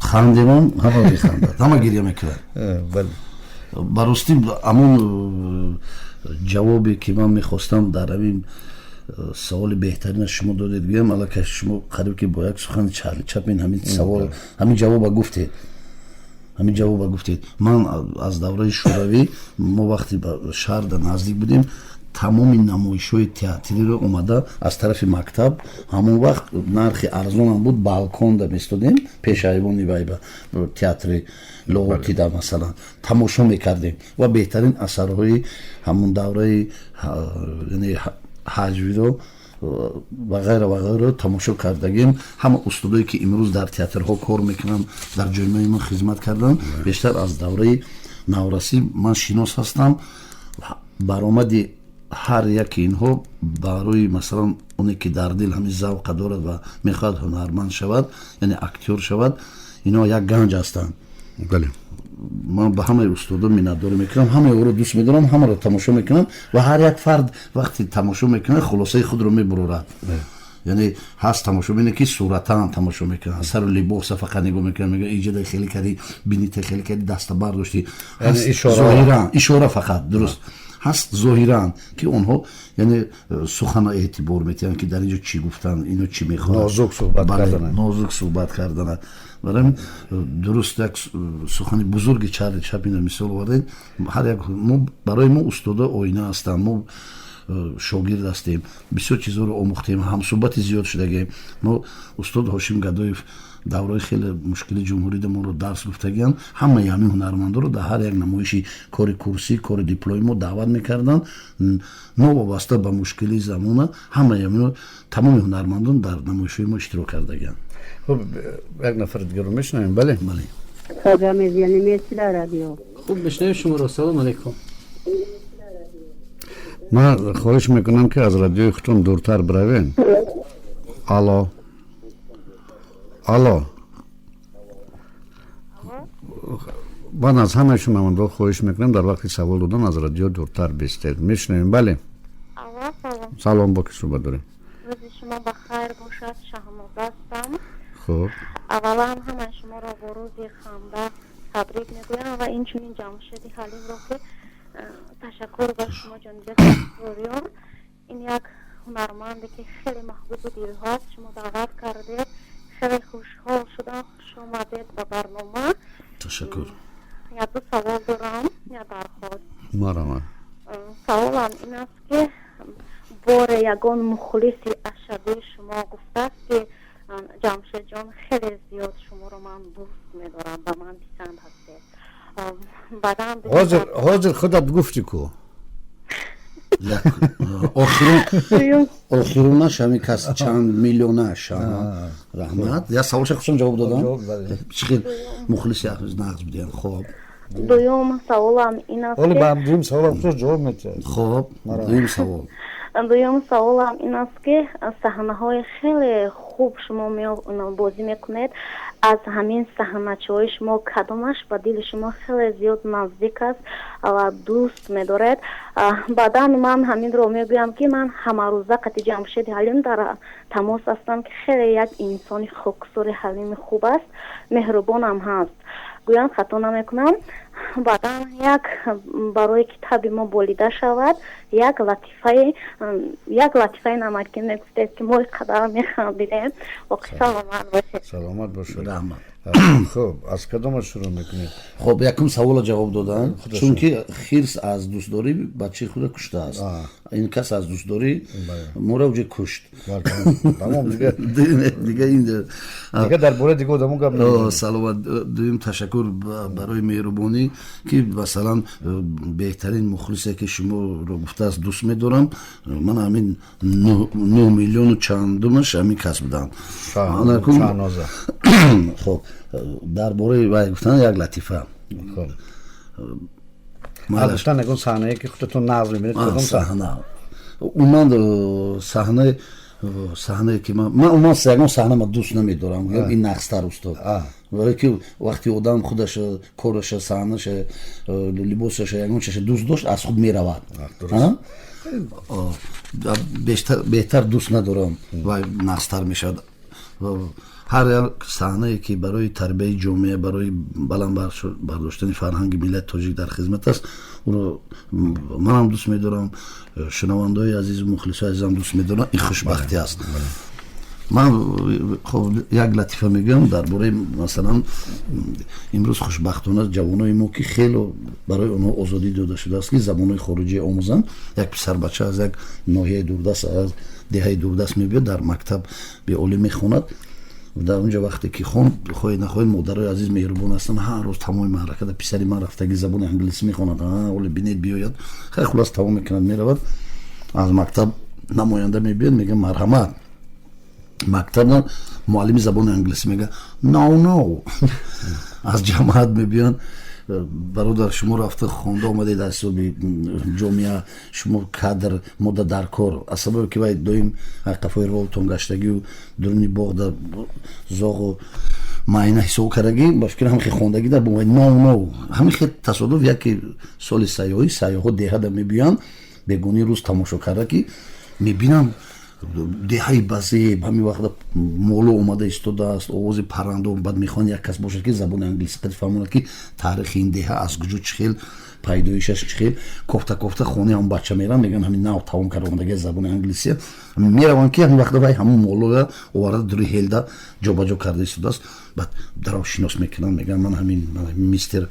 Хандимон ҳама механдад, ҳама гиря мекунад. Бале. Ба ростӣ, ҳамон ҷавобе ки ман мехостам дар ҳамин саволи беҳтарина шумо додед, гӯям, аллакай шумо қариб ки бо як сухани Чарли Чаплин ҳамин савол, ҳамин ҷавоба гуфтед, ҳамин ҷавоба гуфтед. Ман аз давраи Шӯравӣ, мо вақте ба шаҳр дар наздик будем, тамоми намоишҳои театриро омада аз тарафи мактаб, ҳамон вақт нархи арзонам буд, балконда местодем, пеш айвони вайба театри Лоҳутида, масалан, тамошо мекардем ва беҳтарин асарҳои ҳамон давраи, яъне ҳаҷвиро ва ғайра ва ғайро тамошо кардагим. Ҳама устодое ки имрӯз дар театрҳо кор мекунанд, дар ҷомеаи мо хизмат карданд, бештар аз давраи наврасӣ ман шинос ҳастам. Баромади ҳар яки инҳо барои, масалан, оне ки дар дил ҳамин завқа дорад ва мехоҳад ҳунарманд шавад, яъне актёр шавад, инҳо як ганҷ ҳастанд. Бале. Ман ба ҳамаи устодон миннатдорӣ мекунам, ҳамаи ӯро дӯст медорам, ҳамаро тамошо мекунам ва ҳар як фард вақте тамошо мекунад, хулосаи худро мебурорад. Яъне ҳаст тамошобине ки суратан тамошо мекунад, сару либоса фақат нигоҳ мекунад, мегӯяд, иҷода хеле кардӣ, бинита хеле кардӣ, даста бардоштӣ. Зоҳиран ишора фақат дуруст ҳаст, зоҳиран ки онҳо, яъне сухана эътибор метиҳанд, ки дар инҷо чӣ гуфтанд, ино чӣ мехоҳанд. Нозук суҳбат кардананд. Нозук суҳбат кардананд. Барои дуруст як сухани бузурги Чарли Чаплинро мисол овардед. Ҳар як мо, барои мо устода оина ҳастанд, мо шогирд ҳастем, бисёр чизҳоро омӯхтем, ҳамсӯҳбати зиёд шудагем. Мо устод Ҳошим Гадоев давраи хеле мушкили ҷумҳурида моро дарс гуфтагианд. Ҳамаи ҳамин ҳунармандоро дар ҳар як намоиши кори курсӣ, кори дипломи мо даъват мекарданд. Новобаста ба мушкилии замона, ҳамаи ҳамино, тамоми ҳунармандон дар намоишҳои мо иштирок кардагианд. Хуб, як нафари дигарро мешунавем. Бале. Бале. Хуб, мешунавем шуморо. Салом алейкум. Ман хоҳиш мекунам, ки аз радиои худтон дуртар биравем. Алло, алло. Ман аз ҳамаи шунавандаҳо хоҳиш мекунам, дар вақти савол додан аз радио дуртар бистед. Мешунавем, бале. Салом, бо ки суҳбат дорем? Рӯзи шумо ба хайр бошад, Шаҳноза ҳастам. Хуб. Аввалан ҳамаи шуморо бо рӯзи ханда табрик мегӯям ва инчунин Ҷамшеди Ҳалимро, ки ташаккур ба шумо, Ҷонибек Саффориён, ин як ҳунарманде ки хеле маҳбуби дилҳоаст, шумо даъват кардед, хеле хушҳол шудам. Хуш омадед ба барнома. Ташаккур. Як ду савол дорам, як дархост. Марҳамат. Саволам ин аст, ки боре ягон мухлиси ашаддии шумо гуфтааст, ки Ҷамшедҷон, хеле зиёд шуморо ман дӯст медорам, ба ман писанд ҳастед? Баъдан Ҳозир худат гуфтӣ ку. Охиронаш ҳамин кас чанд миллионаш. Раҳмат. Як саволша хусусан ҷавоб додам, чӣ хел мухлиси нағз будиянд. Хоб. Дуюм саволам ин аст. Ҳоло ба дуюм саволам хусус ҷавоб метиҳад. Хоб, дуюм савол. Дуюм саволам ин аст, ки саҳнаҳои хеле хуб шумо бозӣ мекунед. Аз ҳамин саҳначаҳои шумо кадомаш ба дили шумо хеле зиёд наздик аст ва дӯст медоред? Баъдан ман ҳаминро мегӯям, ки ман ҳамарӯза қати Ҷамшеди Ҳалим дар тамос ҳастам, ки хеле як инсони хоксори ҳалими хуб аст, меҳрубонам ҳаст, гӯям хато намекунам. Баъдан як барое ки таби мо болида шавад, як латифаи намакӣ мегуфтед, ки мо қадар механдидем. Боқӣ саломат бошед. Саломат бошед. Раҳмат. Хуб, аз кадома шурӯъ мекунед? Хуб, якум саволо ҷавоб додам, чунки хирс аз дӯстдорӣ бачаи худро куштааст, ин кас аз дӯстдорӣ моро уҷа кушт. Дига дар бораи дига одамо гап. Саломат. Дуюм, ташаккур барои меҳрубонӣ, ки масалан беҳтарин мухлисе ки шуморо гуфтааст, дӯст медорам. Ман ҳамин 9 миллиону чандумаш ҳамин кас будам. Хоб, дар бораи вай гуфтан як латифа. Гуфтан ягон саҳнае, ки худатон нағз мебинед. Саҳна, умуман саҳнаи Саҳнае ки ман умуман ягон саҳна ман дӯст намедорам, ин нақстар устод, барое ки вақте одам худаша, кораша, саҳнаша, либосаша, ягон чиша дӯст дошт, аз худ меравад. Беҳтар дӯст надорам ва нақстар мешавад. Ҳар як саҳнае ки барои тарбияи ҷомеа, барои баланд бардоштани фарҳанги миллати тоҷик дар хизмат аст, ӯро манам дӯст медорам, шунавандаҳои азизу мухлисои азизам дӯст медорам. Ин хушбахтӣ аст. Ман хоб як латифа мегӯям дар бораи, масалан, имрӯз хушбахтона ҷавонои мо, ки хело барои онҳо озодӣ дода шудааст, ки забонҳои хориҷӣ омӯзанд. Як писарбача аз як ноҳияи дурдаст, аз деҳаи дурдаст мебиёд, дар мактаб беолӣ мехонад. Дар онҷо вақте ки хонд, хоҳед нахоҳед, модарои азиз меҳрубон ҳастанд, ҳар рӯз тамоми маъракада: писари ман рафтаги забони англисӣ мехонад, оле бинед, биёяд. Хай, хулас, тамом мекунад, меравад. Аз мактаб намоянда мебиёд, мега: марҳамат, мактаб. Муаллими забони англисӣ мега: no, no. Аз ҷамоат мебиёнд: бародар, шумо рафта хонда омадед, аз ҳисоби ҷомеа шумо кадр мода дар кор. Аз сабабе ки вай доим қафои ролтон гаштагию дуруни боғда зоғу маъина ҳисоб кардагӣ, ба фикр ҳам хе хондагӣ дар бо no, no. Ҳамин хе тасодуф, яке соли сайёҳӣ сайёҳҳо деҳада мебиёянд, бегони рӯз тамошо карда ки мебинам, деҳаи базеб, ҳамин вақта моло омада истодааст, овози паррандо. Баъд мехоҳанд як кас бошад, ки забони англисӣ қад фаҳмонад, ки таърихи ин деҳа аз куҷо, чӣ хел пайдоишаш, чӣ хел. Кофта кофта хонаи ҳам бача мераванд, мегӯянд ҳамин нав тамом карда омадаги забони англисия. Мераванд, ки ҳамин вақта вай ҳамун молоя оварда, дури ҳелда ҷобаҷо карда истодааст. Баъд дарав шинос мекунанд, мегӯянд: ман ҳамин мистер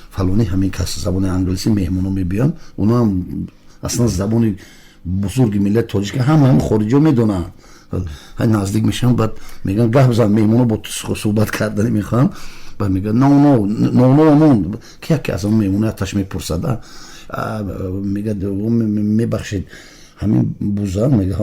фалонӣ, ҳамин кас забони англисӣ. Меҳмоно мебиёнд, оноам аслан забони бузурги миллати тоҷик ҳама ҳам хориҷиҳо медонанд. Наздик мешаванд, баъд мегӯянд: гап зан. Меҳмоно бо ту суҳбат кардани мехоҳанд. Баъд мегӯянд: no, no, no, no, no. Ки яке аз он меҳмоно яташ мепурсад, мегӯяд: мебахшед, ҳамин буза, мега,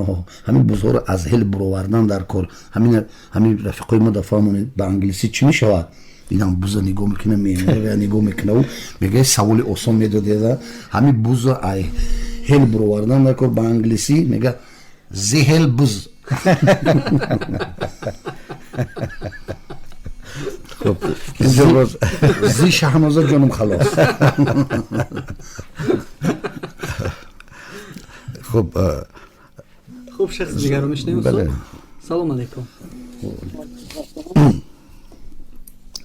ҳамин бузҳоро аз ҳел буровардан дар кор, ҳамин рафиқои мо да фаҳмонед, ба англисӣ чӣ мешавад? Инам буза нигоҳ мекуна, меҳмонро нигоҳ мекуна, мегӯяд: саволи осон медодед, ҳамин буза ай ҳел буровардан дар кор, ба англисӣ мега зиҳел буз. Зи шаҳноза ҷонум халос. Хуб, хуб, шахси дигарро мешунавем. Устод, салом алейкум.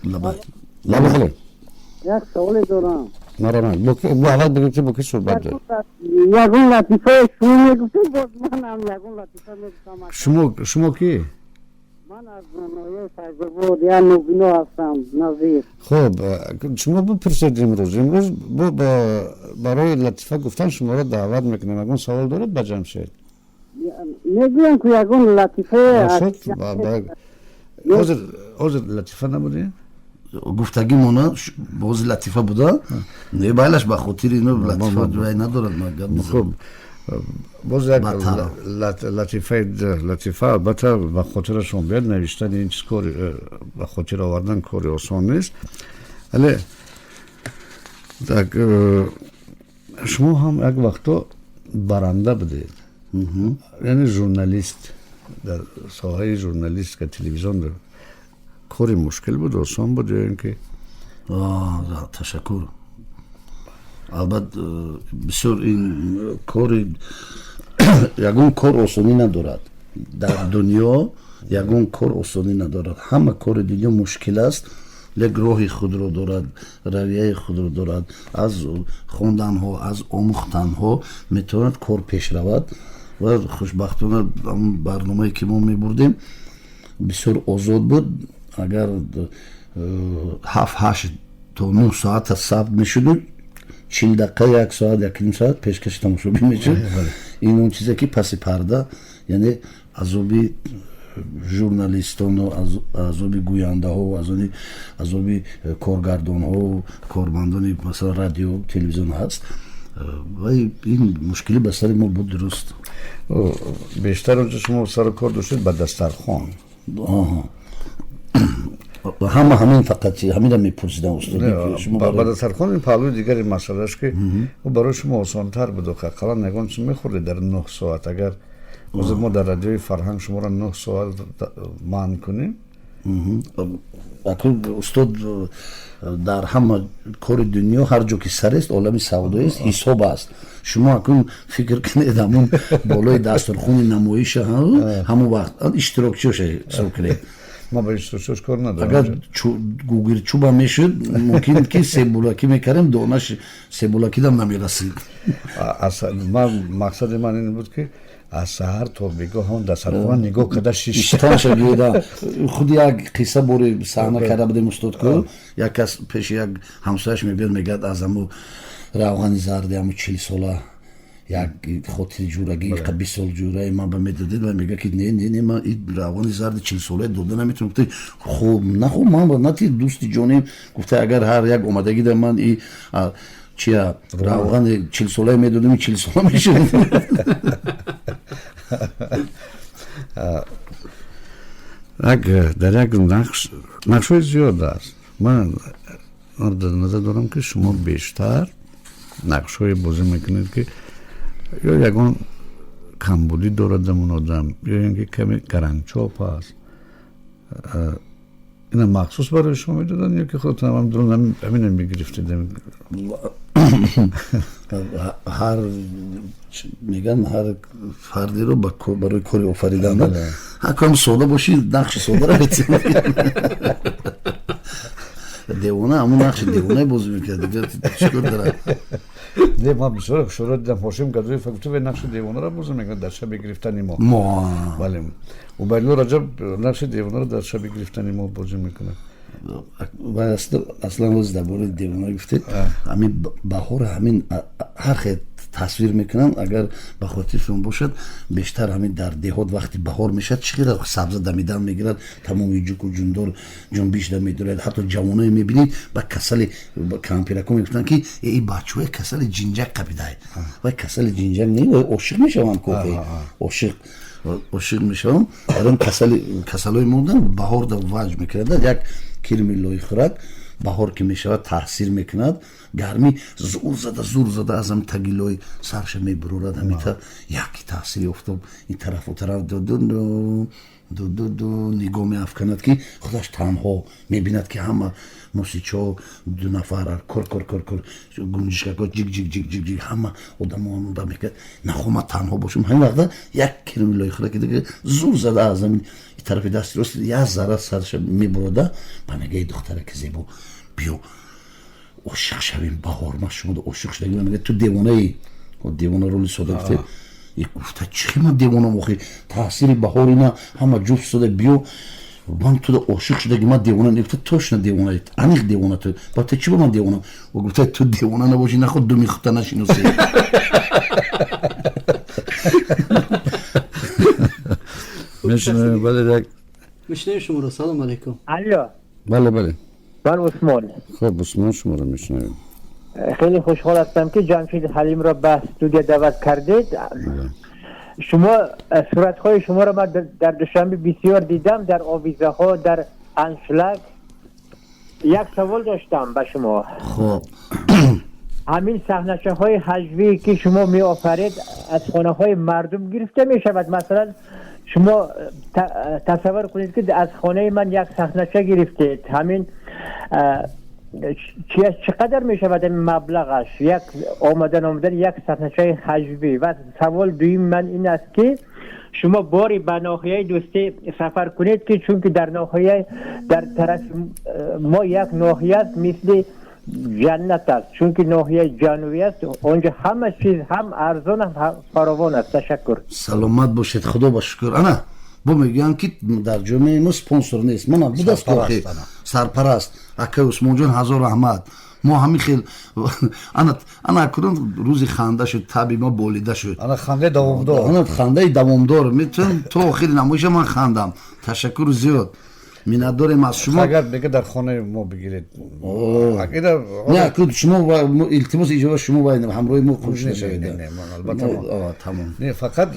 Лаб. Як саволе дорам. Марҳамат, бо аввал бигӯ, ки бо ки суҳбат доред. Ягон латифаи шумо мегуфтед, боз манам ягон латифа мегуфтам. Шумо ки? Ман аз ноҳияи Файзобод, як нобино ҳастам, Назир. Хуб, шумо бипурсед. Имрӯз барои латифа гуфтан шуморо даъват мекунем. Ягон савол доред ба Ҷамшед? Мегӯям, ки ягон латифа. Ҳозир латифа набудем? Гуфтагимона бози латифа буда, не, байлаш ба хотири ино латифа надорад. Хуб, боз як латифаи латифа албатта ба хотирашон биёд. Навиштани ин чиз кори, ба хотир овардан кори осон нест. Вале так, шумо ҳам як вақто баранда будед, яъне журналист, дар соҳаи журналистика, телевизион кори мушкил буд, осон буд ё ин ки? Ташаккур. Албат, бисёр ин кори, ягон кор осонӣ надорад дар дунё, ягон кор осонӣ надорад. Ҳама кори дунё мушкил аст, лек роҳи худро дорад, равияи худро дорад. Аз хонданҳо, аз омӯхтанҳо метавонад кор пеш равад. Ва хушбахтона барномае ки мо мебурдем, бисёр озод буд. Агар 7, 8 то 9 соата сабт мешуду, 40 дақиқа, як соат, 1.5 соат пешкаши тамошобин мешуд. Ин он чизе ки паси парда, яъне азоби журналистону азоби гӯяндаҳо, азоби коргардонҳо, кормандони, масалан, радио, телевизион ҳаст. Ва ин мушкилӣ ба сари мо буд, дуруст. Бештар онҷо шумо сару кор доштед ба дастархон. Ҳама ҳамин, фақат ҳаминро мепурсидам, устод. Ба дастархон ин паҳлӯи дигари масъалааш, ки барои шумо осонтар буд, ақаллан ягон чиз мехӯрдед дар 9 соат, агар Ҳозир мо дар радиои Фарҳанг шуморо 9 соат манъ кунем. Устод, дар ҳама кори дунё, ҳар ҷо ки сарест, олами савдоест, ҳисоб аст. Шумо акун фикр кунед, ҳамун болои дастурхони намоиша ҳамон вақт иштирокчиёша ҳисоб кунед. Ман ба иштирокчиёш кор надорам. Агар гугирчуба мешуд, мумкин ки себулакӣ мекардем, донаш себулакидам намерасид. Ман мақсади ман ин буд, ки аз саҳар то бегоҳ ҳамон дастархона нигоҳ карда шиштанша гӯяда. Худи як қисса бори саҳна карда будем, устод, ку як кас пеши як ҳамсояш мебиёд, мегӯяд, аз ҳаму равғани зарди ҳаму 40 сола як хотири ҷурагӣ, 20 сол ҷураи ман ба медодед. Ва мегӯяд, ки не, не, не, ман и равғани зарди 40 солаи дода наметавонам. Гуфта, хуб, нахуб, ман нати дӯсти ҷоним. Гуфта, агар ҳар як омадагида ман и чия равғани 40 солае медодем, 40 сола мешуд. Як дар як нақш, нақшҳои зиёд аст. Ман дар назар дорам, ки шумо бештар нақшҳое бозӣ мекунед, ки ё ягон камбудӣ дорад амон одам, ё ин ки каме гарангчоп аст. Ина махсус барои шумо медоданд ё ки худатон ҳам ҳамина мегирифтед? Ҳар меган, ҳар фардиро барои кори офаридан. Ҳар кам сода бошӣ, нақши содаро девона, ҳамун нақши девонае бозӣ мекард, чикор дорад? Не, ман бисёр хушҳоло дидам, Ҳошим Гадоев гуфта, вай нақши девонаро бозӣ мекунад дар шаби гирифтани мо. Бале, Убайдулло Раҷаб нақши девонаро дар шаби гирифтани мо бозӣ мекунад. Аслан ҳозир дар бораи девона гуфтед, ҳамин баҳор ҳамин ҳар хел тасвир мекунанд. Агар ба хотиршон бошад, бештар ҳамин дар деҳот вақти баҳор мешавад, чӣ хел сабза дамидан мегирад, тамоми ҷуку ҷундор ҷунбиш да медорад. Ҳатто ҷавоное мебинед, ба касали кампирако мегуфтанд, ки и бачаҳои касали ҷинҷак қабидай. Вай касали ҷинҷак не, вай ошиқ мешаванд, кофе ошиқ мешаванд. Барои касали касалҳои мондан баҳор да ваҷ мекунад. Як кирми лойхӯрак баҳор ки мешавад, таъсир мекунад, гармӣ зур зада, зур зада аз ҳами таги лой сарша мебурорад. Ҳамита яки таъсири офтоб ин тарафу тараф ду ду ду нигоҳ меафканад, ки худаш танҳо мебинад, ки ҳама мусичо ду нафар кор кор кор кор, гунҷишкако ҷик ҷик ҷик ҷик ҷик, ҳама одамо ба мегӯяд, нахо ман танҳо бошам. Ҳамин вақта як кирми лойхӯраки дига зур зада аз ҳамин тарафи дасти рост як зарра сарша мебурода, ба мега, духтараки зебо, биё ошиқ шавем, баҳор, ман шумода ошиқ шудагӣ. Мега, ту девонаи, девона роли сода гуфте. Гуфта, чӣ, ман девонам охи? Таъсири баҳор ина ҳама ҷуфт сода, биё, ман туда ошиқ шудаги, ман девона не. Гуфта, точно девона, аниқ девона ту. Ба ту чӣ, ба ман девона? Гуфта, ту девона набошӣ, наход думи худта нашиносӣ. Мешунавем, бале, як мешунавем шуморо. Салом алейкум. Алло. Бале, бале. Ман Усмон. Хуб, Усмон, шуморо мешунавем. Хеле хушҳол ҳастам, ки Ҷамшид Ҳалимро ба студия даъват кардед. Шумо суратҳои шуморо ман дар Душанбе бисёр дидам, дар овизаҳо, дар аншлаг. Як савол доштам ба шумо. Хуб. Ҳамин саҳначаҳои ҳаҷвӣ, ки шумо меофаред, аз хонаҳои мардум гирифта мешавад? Масалан, шумо тасаввур кунед, ки аз хонаи ман як саҳнача гирифтед, ҳамин чӣ қадар мешавад ҳамин маблағаш, як омадан як саҳначаи ҳаҷвӣ? Ва савол дуюми ман ин аст, ки шумо бори ба ноҳияи Дӯстӣ сафар кунед, ки чунки дар ноҳия, дар тарафи мо як ноҳия аст, мисли ҷаннат аст, чунки ноҳияи ҷанубӣ аст, онҷо ҳама чиз ҳам арзон, ҳам фаровон аст. Ташаккур. Саломат бошед, худо ба шукр. Ана бо мегӯянд, ки дар ҷомеаи мо спонсор нест. Мана будаст охи сарпараст, акай Усмонҷон, ҳазор раҳмат. Мо ҳамин хел ана ана акнун рӯзи ханда шуд, таби мо болида шуд. Ана хандаи давомдор. Ана хандаи давомдор, метавонам то охири намоиша ман хандам. Ташаккур зиёд, миннатдорем аз шумо. Агар мега дар хонаи мо бигиред. Не, акун шумо илтимос иҷоба, шумо ҳамроҳи мо хуш нашавед. Албатта, тамом. Не, фақат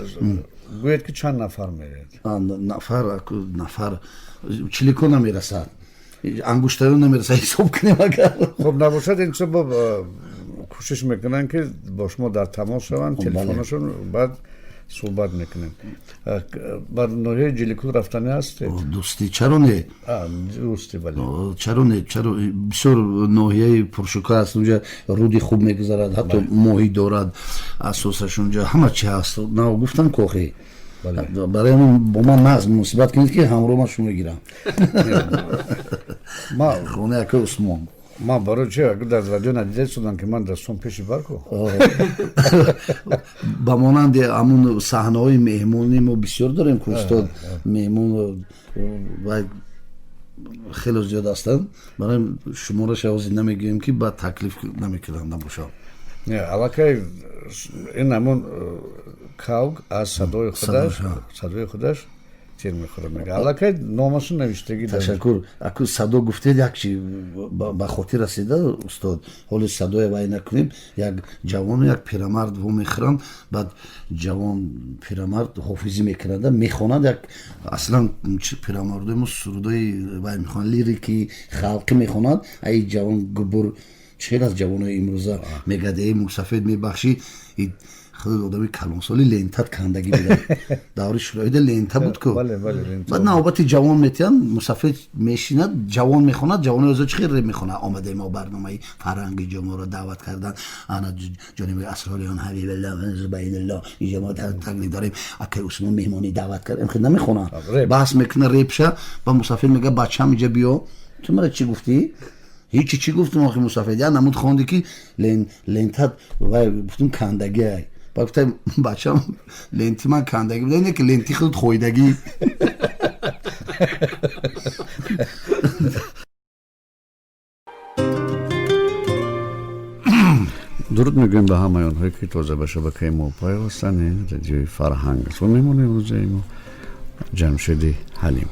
гӯед, ки чанд нафар меред. Нафар, нафар чилико намерасад, ангуштаро намерасад ҳисоб кунем агар. Хуб, набошад, ин чизо бо кӯшиш мекунанд, ки бо шумо дар тамос шаванд, телефонашон баъд Суҳбат мекунем. Бар ноҳияи Ҷиликул рафтанӣ ҳастед? Дӯстӣ, чаро не? Дӯстӣ, бале. Чаро не? Чаро, бисёр ноҳияи пуршукӯҳ аст. Унҷа руди хуб мегузарад, ҳатто моҳӣ дорад, асосаш унҷа ҳама чи ҳаст. Нав гуфтам, кохи барои ҳамин бо ман нағз муносибат кунед, ки ҳамроҳ ман шумо гирам. Хонаи акаи Усмон. Ман барои чи дар радио надида шудам, ки ман дастон пеши барку. Ба монанди ҳамун саҳнаҳои меҳмонӣ мо бисёр дорем, ки устод меҳмон хеле зиёд ҳастанд. Барои шумораша ҳозир намегӯем, ки баъд таклиф намекунанд набошам. Не, аллакай ин ҳамун кавг аз садои худаш тир мехӯрад, мега, аллакай номашу навиштагӣ. Ташаккур. Аку садо гуфтед, як чи ба хотир расида, устод. Ҳоли садое вай накунем. Як ҷавону як пирамард во мехӯранд. Баъд ҷавон пирамард ҳофизӣ мекунада, мехонад. Як аслан пирамардои мо сурудои вай мехонад, лирики халқӣ мехонад. Ай ҷавон губур чел аз ҷавонои имрӯза мегӯяд: «Э, мусафед, мебахшӣ, худ одами калонсоли, лентат кандагӣ буда». Даври шӯравида лента буд ку. Баъд навбати ҷавон метиҳанд, мусафед мешинад, ҷавон мехонад. Ҷавони озо чӣ хел мехонад? «Омадаи мо барномаи фарҳанги ҷоморо даъват кардан, ана ҷониби Асрориён Ҳабибулло Зубайдулло, инҷо мо таклиф дорем, акай Усмон меҳмонӣ даъват кардем», хел намехонад, баҳс мекунад репша. Ба мусафед мега: «Бачам, инҷа биё, ту мара чӣ гуфтӣ?» «Ҳичи, чӣ гуфтум охи, мусафед? Я намуд хонди, ки лентат вай, гуфтум, кандагиай». Ба гуфтам: «Бачам, ленти ман кандагӣ буда, не ки ленти худ хойдагӣ». Дуруд мегӯем ба ҳамаи онҳое, ки тоза ба шабакаи мо пайвастанд. Ин радиои Фарҳанг аст ва меҳмони имрӯзаи мо Ҷамшеди Ҳалим.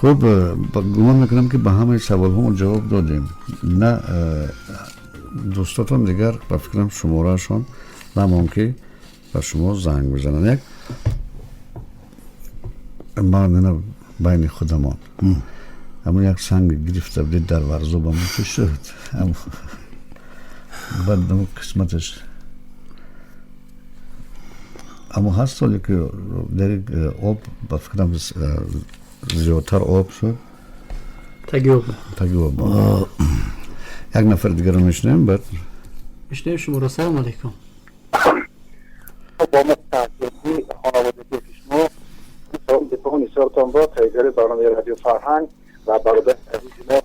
Хуб, гумон мекунам, ки ба ҳамаи саволҳо мо ҷавоб додем. На, дӯстотон дигар, ба фикрам, шумораашон намон, ки ба шумо занг бизананд. Як ман ина байни худамон, ҳамон як санг гирифта будед дар Варзобамо, чӣ шуд? Баъд қисматаш аммо ҳаст, ҳоле ки дар об, ба фикрам, зиёдтар об шуд. Таги об. Таги об. Як нафар дигарро мешунавем, баъд Мешунавем шуморо. Салом алейкум. Бо хонаводагии шумо салом дифоъ нисортон бо тайёри барномаи радио Фарҳанг ва бародари азизи мо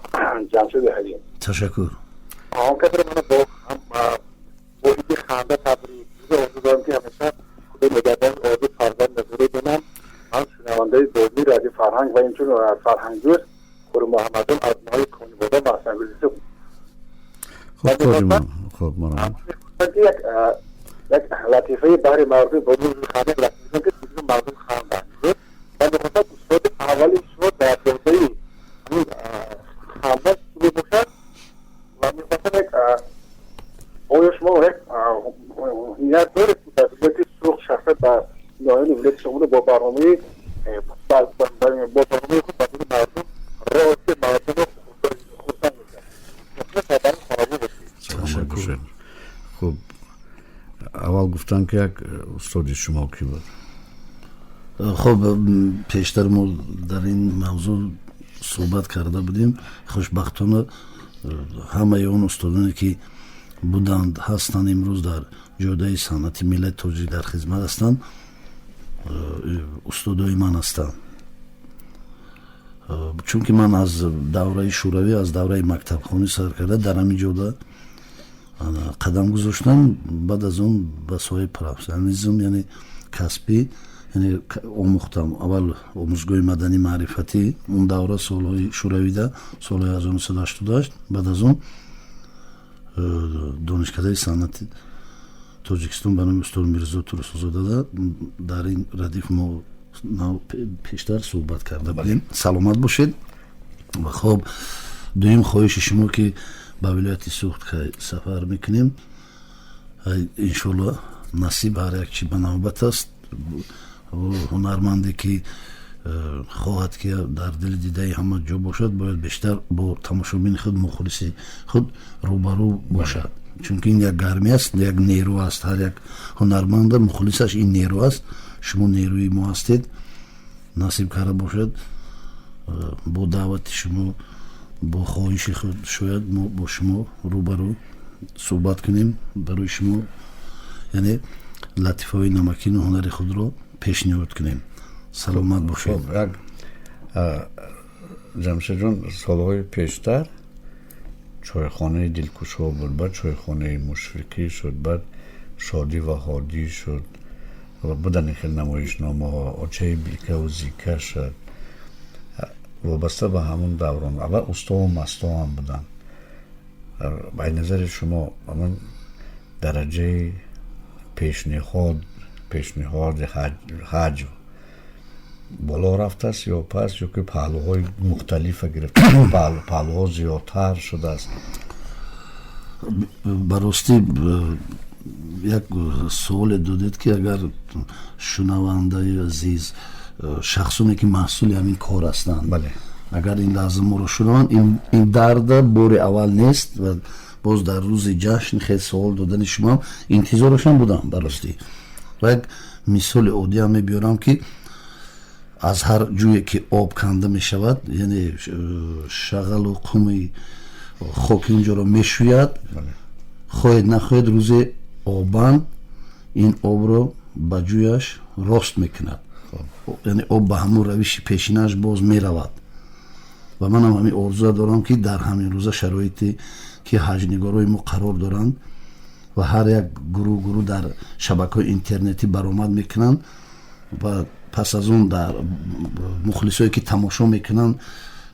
Ҷамшеди Ҳалим. Ташаккур. Он кадр мана бо иди ханда табрик орзу дорам, ки ҳамеша худо нигаҳбон, орзу фарзанд назуре донам. Ман шунавандаи доимии радио Фарҳанг ва инчунин фарҳангдӯст Хурмуҳаммадон аз ноҳияи Конибодом ҳастам. Хуб, марҳамат. Як латифаи баҳри мардум бо рӯзи ханда, латифа ки мардум ханданд. Ман мехостам устоди аввали шумо дар ҷодаи ҳамин ханда ки мебошад ва мехостам як, оё шумо як ният доред, ки дар вилояти Суғд, шахсан ба ноҳияи вилояти Суғд, бо барномаи худ ба дили мардум роҳ, ки мардумро хурсанд мекунад? Ташаккур. Хуб, аввал гуфтанд, ки як устоди шумо кӣ буд? Хуб, пештар мо дар ин мавзӯъ суҳбат карда будем. Хушбахтона, ҳамаи он устодоне, ки буданд, ҳастанд, имрӯз дар ҷодаи санъати миллати тоҷик дар хизмат ҳастанд, устодои ман ҳастанд, чунки ман аз давраи шӯравӣ, аз давраи мактабхонӣ сар карда дар ҳамин ҷода қадам гузоштам. Баъд аз он ба соҳаи профессионализм, яъне касбӣ, яъне омӯхтам. Аввал омӯзгоҳи маданӣ маърифатӣ, он давра солҳои шӯравида, солҳои 1988, баъд аз он Донишкадаи санъати Тоҷикистон ба номи устод Мирзо Турсунзодада. Дар ин радиф мо пештар суҳбат карда будем. Саломат бошед. Хоб, дуюм хоҳиши шумо, ки ба вилояти Суғд сафар мекунем, иншоалло, насиб, ҳар як чи ба навбат аст. Ҳунарманде, ки хоҳад, ки дар дили дидаи ҳама ҷо бошад, бояд бештар бо тамошобини худ, мухлиси худ рӯбарӯ бошад. Чунки ин як гармӣ аст, як нерӯ аст. Ҳар як ҳунарманда мухлисаш ин нерӯ аст. Шумо нерӯи мо ҳастед. Насиб карда бошад, бо даъвати шумо, бо хоҳиши худ шояд мо бо шумо рӯбарӯ суҳбат кунем, барои шумо яъне латифаҳои намакину ҳунари худро пешниҳод кунем. Саломат бошед. Як Ҷамшедҷон, солҳои пештар чойхонаи Дилкушо буд, баъд чойхонаи Мушфиқӣ шуд, баъд Шодӣ ва Ҳодӣ шуд ва буданд хел намоишномаҳо, очаи Бикаву Зика шуд. Вобаста ба ҳамун даврон аввал устову мастоам буданд. Ба назари шумо, ҳамун дараҷаи пешниҳоди ҳаҷв боло рафтааст ё паст, ё ки паҳлӯҳои мухталифа гирифта, паҳлӯҳо зиёдтар шудааст? Ба ростӣ, як суоле додед, ки агар шунавандаи азиз, шахсоне ки маҳсули ҳамин кор ҳастанд, агар ин лаҳза моро шунаванд, ин дарда бори аввал нест. Ва боз дар рӯзи ҷашн хел суол додани шумо интизорашам будам, ба ростӣ. Ва як мисоли оддиам мебиёрам, ки аз ҳар ҷӯе ки об канда мешавад, яъне шағалу қуми хоки унҷоро мешӯяд, хоҳед нахоҳед, рӯзе оббанд ин обро ба ҷӯяш рост мекунад, яъне об ба ҳамун равиши пешинааш боз меравад. Ва манам ҳамин орзуа дорам, ки дар ҳамин рӯза шароите ки ҳаҷнигорои мо қарор доранд ва ҳар як гурӯҳ гурӯҳ дар шабакаҳои интернетӣ баромад мекунанд ва пас аз он дар мухлисое ки тамошо мекунанд,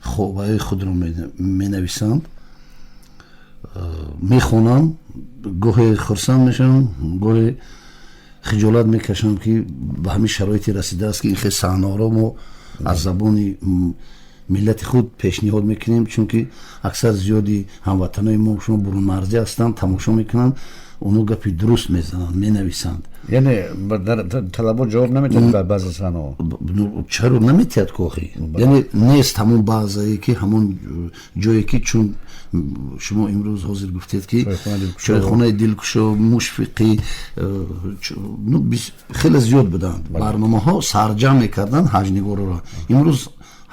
хобаҳои худро менависанд, мехонам, гоҳе хурсанд мешавам, гоҳе хиҷолат мекашам, ки ба ҳамин шароите расидааст, ки ин хел саҳнаҳоро мо аз забони миллати худ пешниҳод мекунем. Чунки аксар зиёди ҳамватанои мо шумо бурунмарзӣ ҳастанд, тамошо мекунанд, оно гапи дуруст мезананд, менависанд. Яъне талабот ҷавоб наметиҳад ба баъзе саҳнаҳо? Чаро наметиҳад кохи? Яъне нест ҳамон баъзае ки ҳамон ҷое ки чун шумо имрӯз ҳозир гуфтед, ки чойхонаи Дилкушо, Мушфиқӣ, хеле зиёд буданд барномаҳо, сарҷамъ мекарданд ҳаҷнигороро. Имрӯз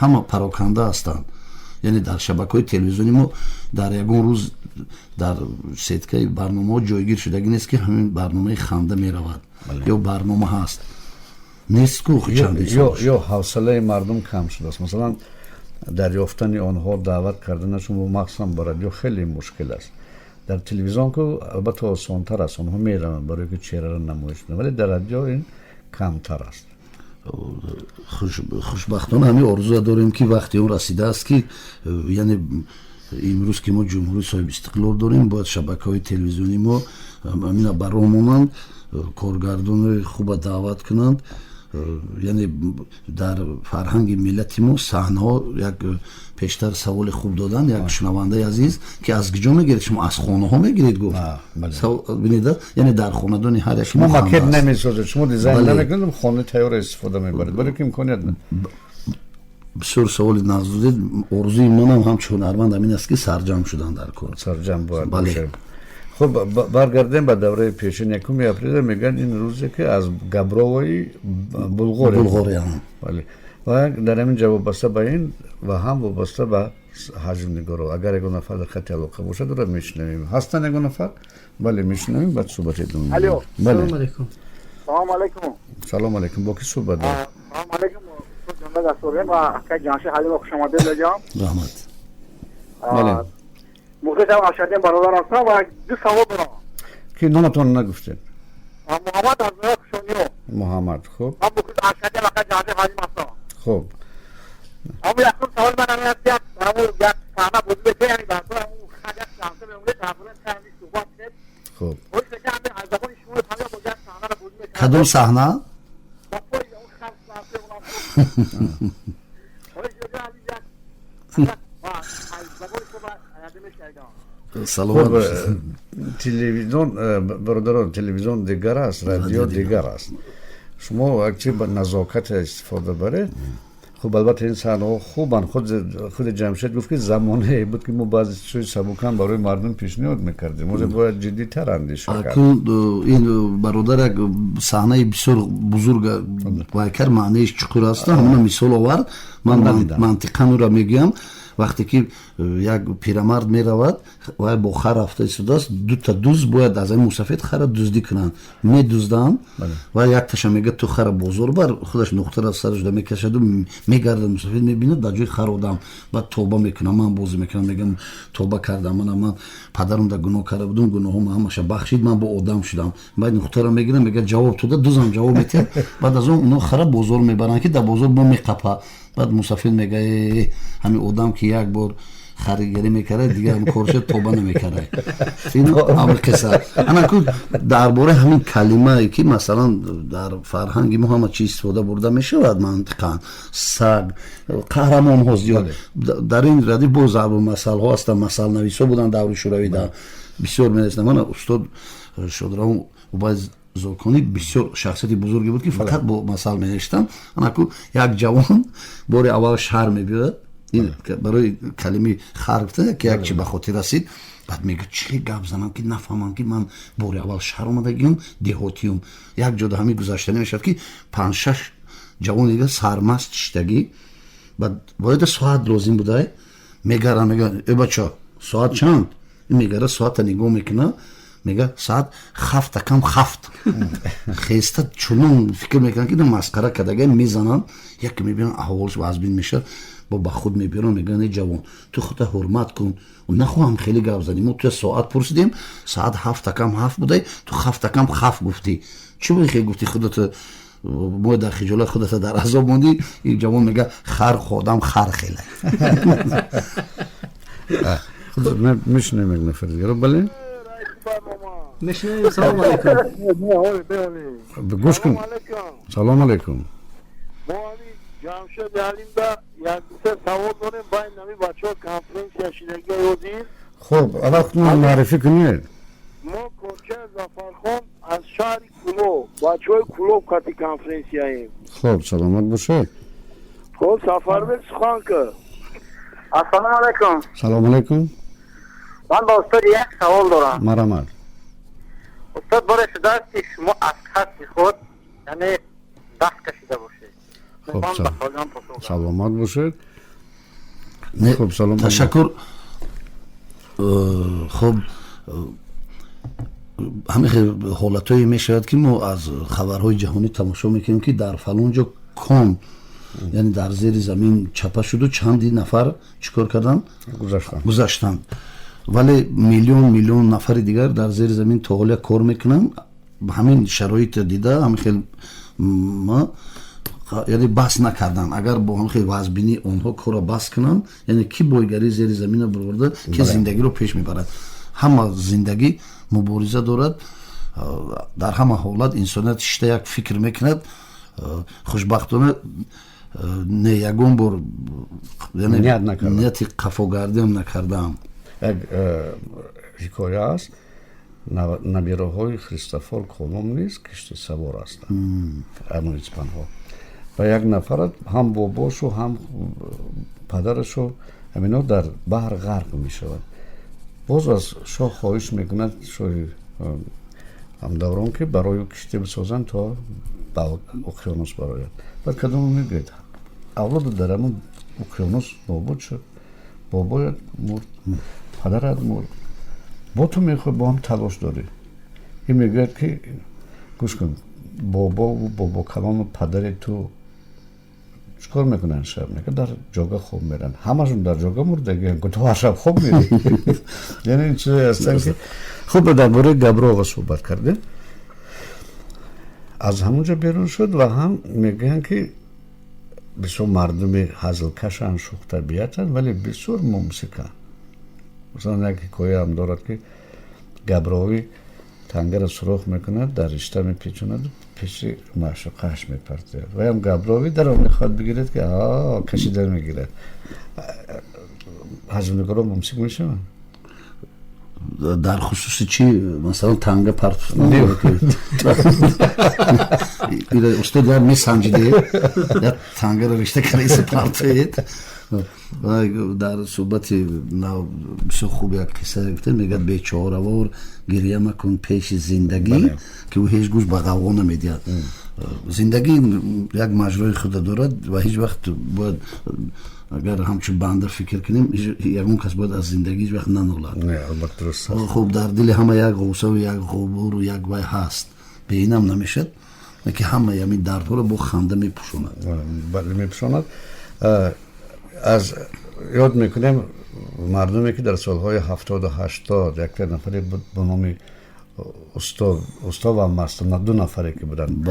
ҳама пароканда ҳастанд, яъне дар шабакаҳои телевизиони мо дар ягон рӯз дар сеткаи барномаҳо ҷойгир шудагӣ нест, ки ҳамин барномаи ханда меравад ё барнома ҳаст, нест ку. Ё ҳавсалаи мардум кам шудааст? Масалан, дарёфтани онҳо, даъват карданашон, махсусан ба радио, хеле мушкил аст. Дар телевизион ку албатта осонтар аст, онҳо мераванд, барои ки чеҳраро намоиш кунанд, вале дар радио ин камтар аст. Хушбахтона, ҳамин орзуа дорем, ки вақти он расидааст, ки яъне имрӯз ки мо ҷумҳурии соҳиби истиқлол дорем, бояд шабакаҳои телевизионии мо ҳамина ба роҳ монанд, коргардонои хуба даъват кунанд. Яъне дар фарҳанги миллати мо саҳнаҳо, як пештар саволи хуб доданд як шунавандаи азиз, ки аз куҷо мегиред шумо, аз хонаҳо мегиред, гуфт. Бинед, яъне дар хонадони ҳар як шумо макет намесозед, шумо дизайн намекунед, хонаи тайёра истифода мебаред, барои ки имконият. Бисёр саволи нағз додед. Орзуи манам ҳамчун ҳунарманд ҳамин аст, ки сарҷамъ шудан дар кор. Сарҷамъ бояд бошем. Хуб, баргардем ба давраи пешин. 1 апрел мегӯянд, ин рӯзе ки аз Габровои Булғория. Булғория. Бале, ва дар ҳамин ҷо вобаста ба ин ва ҳам вобаста ба ҳаҷвнигоро, агар ягон нафар дар хати алоқа бошад, ӯро мешунавем. Ҳастанд ягон нафар? Бале, мешунавем, баъд суҳбат идома. Алло. Салом алейкум. Салом алейкум. Салом алейкум, бо ки суҳбат доред? Салом алейкум, устод Ҷонбек Асорим ва акай Ҷамшед Ҳалимов, хушомадед ҷон. Раҳмат. Бале. Мухлисам, Ашадин бародар ҳастам ва ду савол дорам. Ки номатон нагуфтед? Муҳаммад аз ноҳияи Кушониё. Муҳаммад, хуб. Ман мухлис Ашадин, акай Ҷамшед Ҳалим ҳастам. Хуб. Аммо якум савол ман ҳамин аст, як ҳамун як саҳна бозӣ мекунед, яъне дар ҳамун хад як лаҳза мемонед, дар бораи ҳамин суҳбат кунед. Хуб. Хоҳиш мекунам, ҳамин аз забони шумо фаҳмидам, боз як саҳнаро бозӣ мекунед. Кадом саҳна? Ба пои он хад лаҳза онам. Хоҳиш мекунам, ҳамин як аз забони шумо мешунавидам. Саломат бошед. Телевизион, бародарон, телевизион дигар аст, радио дигар аст. Шумо як чи ба назокат истифода баред. Хуб, албатта ин саҳнаҳо хубанд. Худи Ҷамшед гуфт, ки замонае буд, ки мо баъзе чизҳои сабукам барои мардум пешниҳод мекардем. Ҳозир бояд ҷиддитар андеша кард. Ин бародар як саҳнаи бисёр бузург вай кард, маънеиш чуқур аст, ҳамона мисол овард. Ман мантиқан ӯро мегӯям. Вақте ки як пирамард меравад, вай бо хар рафта истодааст, дута дузд бояд аз ҳамин мусафед хара дуздӣ кунанд, медузданд ва якташа мегӯяд, ту хара бозор бар. Худаш нуқтара сарашда мекашаду мегардад, мусафед мебинад, дар ҷои хар одам. Баъд тоба мекунам, ман бозӣ мекунам, мегӯям, тоба кардам, мана ман падарам да гуноҳ карда будум, гуноҳҳома ҳамаша бахшид, ман бо одам шудам. Баъд нуқтара мегирам, мегӯяд, ҷавоб туда, дузам ҷавоб метиҳад. Баъд аз он оно хара бозор мебаранд, ки дар бозор бо меқапа. Баъд мусафид мега, ҳамин одам ки як бор харигарӣ мекард, дигар ҳам корша тоба намекард. Ин амр қисса. Анаку дар бораи ҳамин калимае, ки масалан дар фарҳанги мо ҳама чиз истифода бурда мешавад, мантиқан саг, қаҳрамонҳо зиёд дар ин радиф, боз зарбулмасалҳо ҳастанд, масалнависҳо буданд даври шӯравӣ, да бисёр менависанд. Мана устод шодравон Убайд Зоконӣ бисёр шахсияти бузурге буд, ки фақат бо масал менавиштанд. Анаку як ҷавон бори аввал шаҳр мебиёяд, барои калими хар гуфта, ки як чи ба хотир расид. Баъд мега, чӣ гап занам, ки нафаҳмам, ки ман бори аввал шаҳр омадагиюм, деҳотиюм. Як ҷода ҳамин гузашта намешавад, ки панҷ-шаш ҷавони дига сармаст чиштагӣ. Баъд бояда соат лозим будай, мегарам, мега, э бача, соат чанд? Мегара, соата нигоҳ мекуна, мега, соат 6:55. Хеста чунон фикр мекунанд, ки масхара кардага, мезананд. Яке мебинанд, аҳволш вазбин мешавад, бо ба худ мебиёранд, мегӯянд, э ҷавон, ту худта ҳурмат кун, нахоҳам хеле гап занӣ, мо туя соат пурсидем, соат 6:55 будай, ту 6:55 гуфтӣ, чӣ бои хел гуфтӣ, худата мо дар хиҷолат, худата дар азоб мондӣ. Ин ҷавон мега, хар одам хар хелай. Мешунавем як нафар дигаро, бале. Мешунавем, салом алейкум. Гӯш кун, салом алейкум. Ҷамшед Ҳалимда як се савол дорем, байн ҳами бачаҳо конференсия шидагиа ҳозир. Хуб, аввал худтон муаррифӣ кунед. Мо Корча Зафархон аз шаҳри Кулоб, бачаҳои Кулоб кати конференсияем. Хуб, саломат бошед. Хуб, Сафарбек, сухан кар. Ассалому алайкум. Салому алайкум. Ман ба устод як савол дорам. Марҳамат. Устод, боре шудааст, ки шумо аз касби худ, яъне даст кашида бошед? Хуб, саломат бошед. Хуб, салом. Ташаккур. Хуб, ҳамин хел ҳолатҳое мешавад, ки мо аз хабарҳои ҷаҳонӣ тамошо мекунем, ки дар фалон ҷо кон, яъне дар зери замин чапа шуду чанди нафар чӣ кор карданд, гузаштанд, вале миллион миллион нафари дигар дар зери замин то ҳолия кор мекунанд. Ҳамин шароитро дида, ҳамин хел ма, яъне бас накарданд. Агар бо ҳамин хел вазбинӣ онҳо корро бас кунанд, яъне ки бойгарии зери заминро бароварда, ки зиндагиро пеш мебарад? Ҳама зиндагӣ мубориза дорад. Дар ҳама ҳолат инсоният шишта як фикр мекунад. Хушбахтона, не ягон бор нияти қафогардиам накардаам. Як ҳикоя аст. Набираҳои Христофор Колумб низ киштисавор ҳастанд, ҳамон испанҳо, ва як нафарат ҳам бобошу, ҳам падарашу ҳамино дар баҳр ғарқ мешавад. Боз аз шоҳ хоҳиш мекунад, шоҳи ҳамдаврон, ки барои ӯ киштӣ бисозанд, то ба уқёнус барояд. Баъд кадомо мегӯяд, авлоду дар ҳамон уқёнус нобуд шуд, бобоят мурд, падарат мурд, бо ту мехоҳ бо ҳам талош дорӣ. Ин мегӯяд, ки гӯш кун, бобову бобокалону падари ту чӣ кор мекунанд шаб? Мега, дар ҷога хоб меранд, ҳамашон дар ҷога мурдагианд, ту ҳар шаб хоб мерӣ. Яъне ин чизое ҳастанд, ки хуб, дар бораи Габрова суҳбат кардем, аз ҳамон ҷо берун шуд ва ҳам мегӯянд, ки бисёр мардуми ҳазлкашанд, шӯхтабиатанд, вале бисёр мумсиканд. Масалан, як ҳикояам дорад, ки габровӣ тангаро сурох мекунад, дар ришта мепечонаду пеши маъшуқааш мепартояд. Ваям габровӣ даро мехоҳад бигирад, ки кашида мегирад. Ҳаҷвнигоро мумсик мешаванд? Дар хусуси чӣ, масалан, танга партофтан? Устод, як месанҷиде, як тангаро ришта карда партоед. Дар суҳбати бисёр хуб як қисса гуфтем, мегӯяд: бечоравор гирья макун пеши зиндагӣ, ки ӯ ҳеҷ гӯш ба ғавғо намедиҳад. Зиндагӣ як маҷрои худа дорад ва ҳеҷ вақт бояд, агар ҳамчун банда фикр кунем, ягон кас бояд аз зиндагӣ ҳеҷ вақт нанолад. Хуб, дар дили ҳама як ғуссаву як ғубору як вай ҳаст, беинам намешад, ки ҳамаи ҳамин дардҳоро бо ханда мепӯшонад. Бале, мепӯшонад. Аз ёд мекунем мардуме, ки дар солҳои 70-у 80 як нафаре буд ба номи усто ва Маст, ду нафаре ки буданд,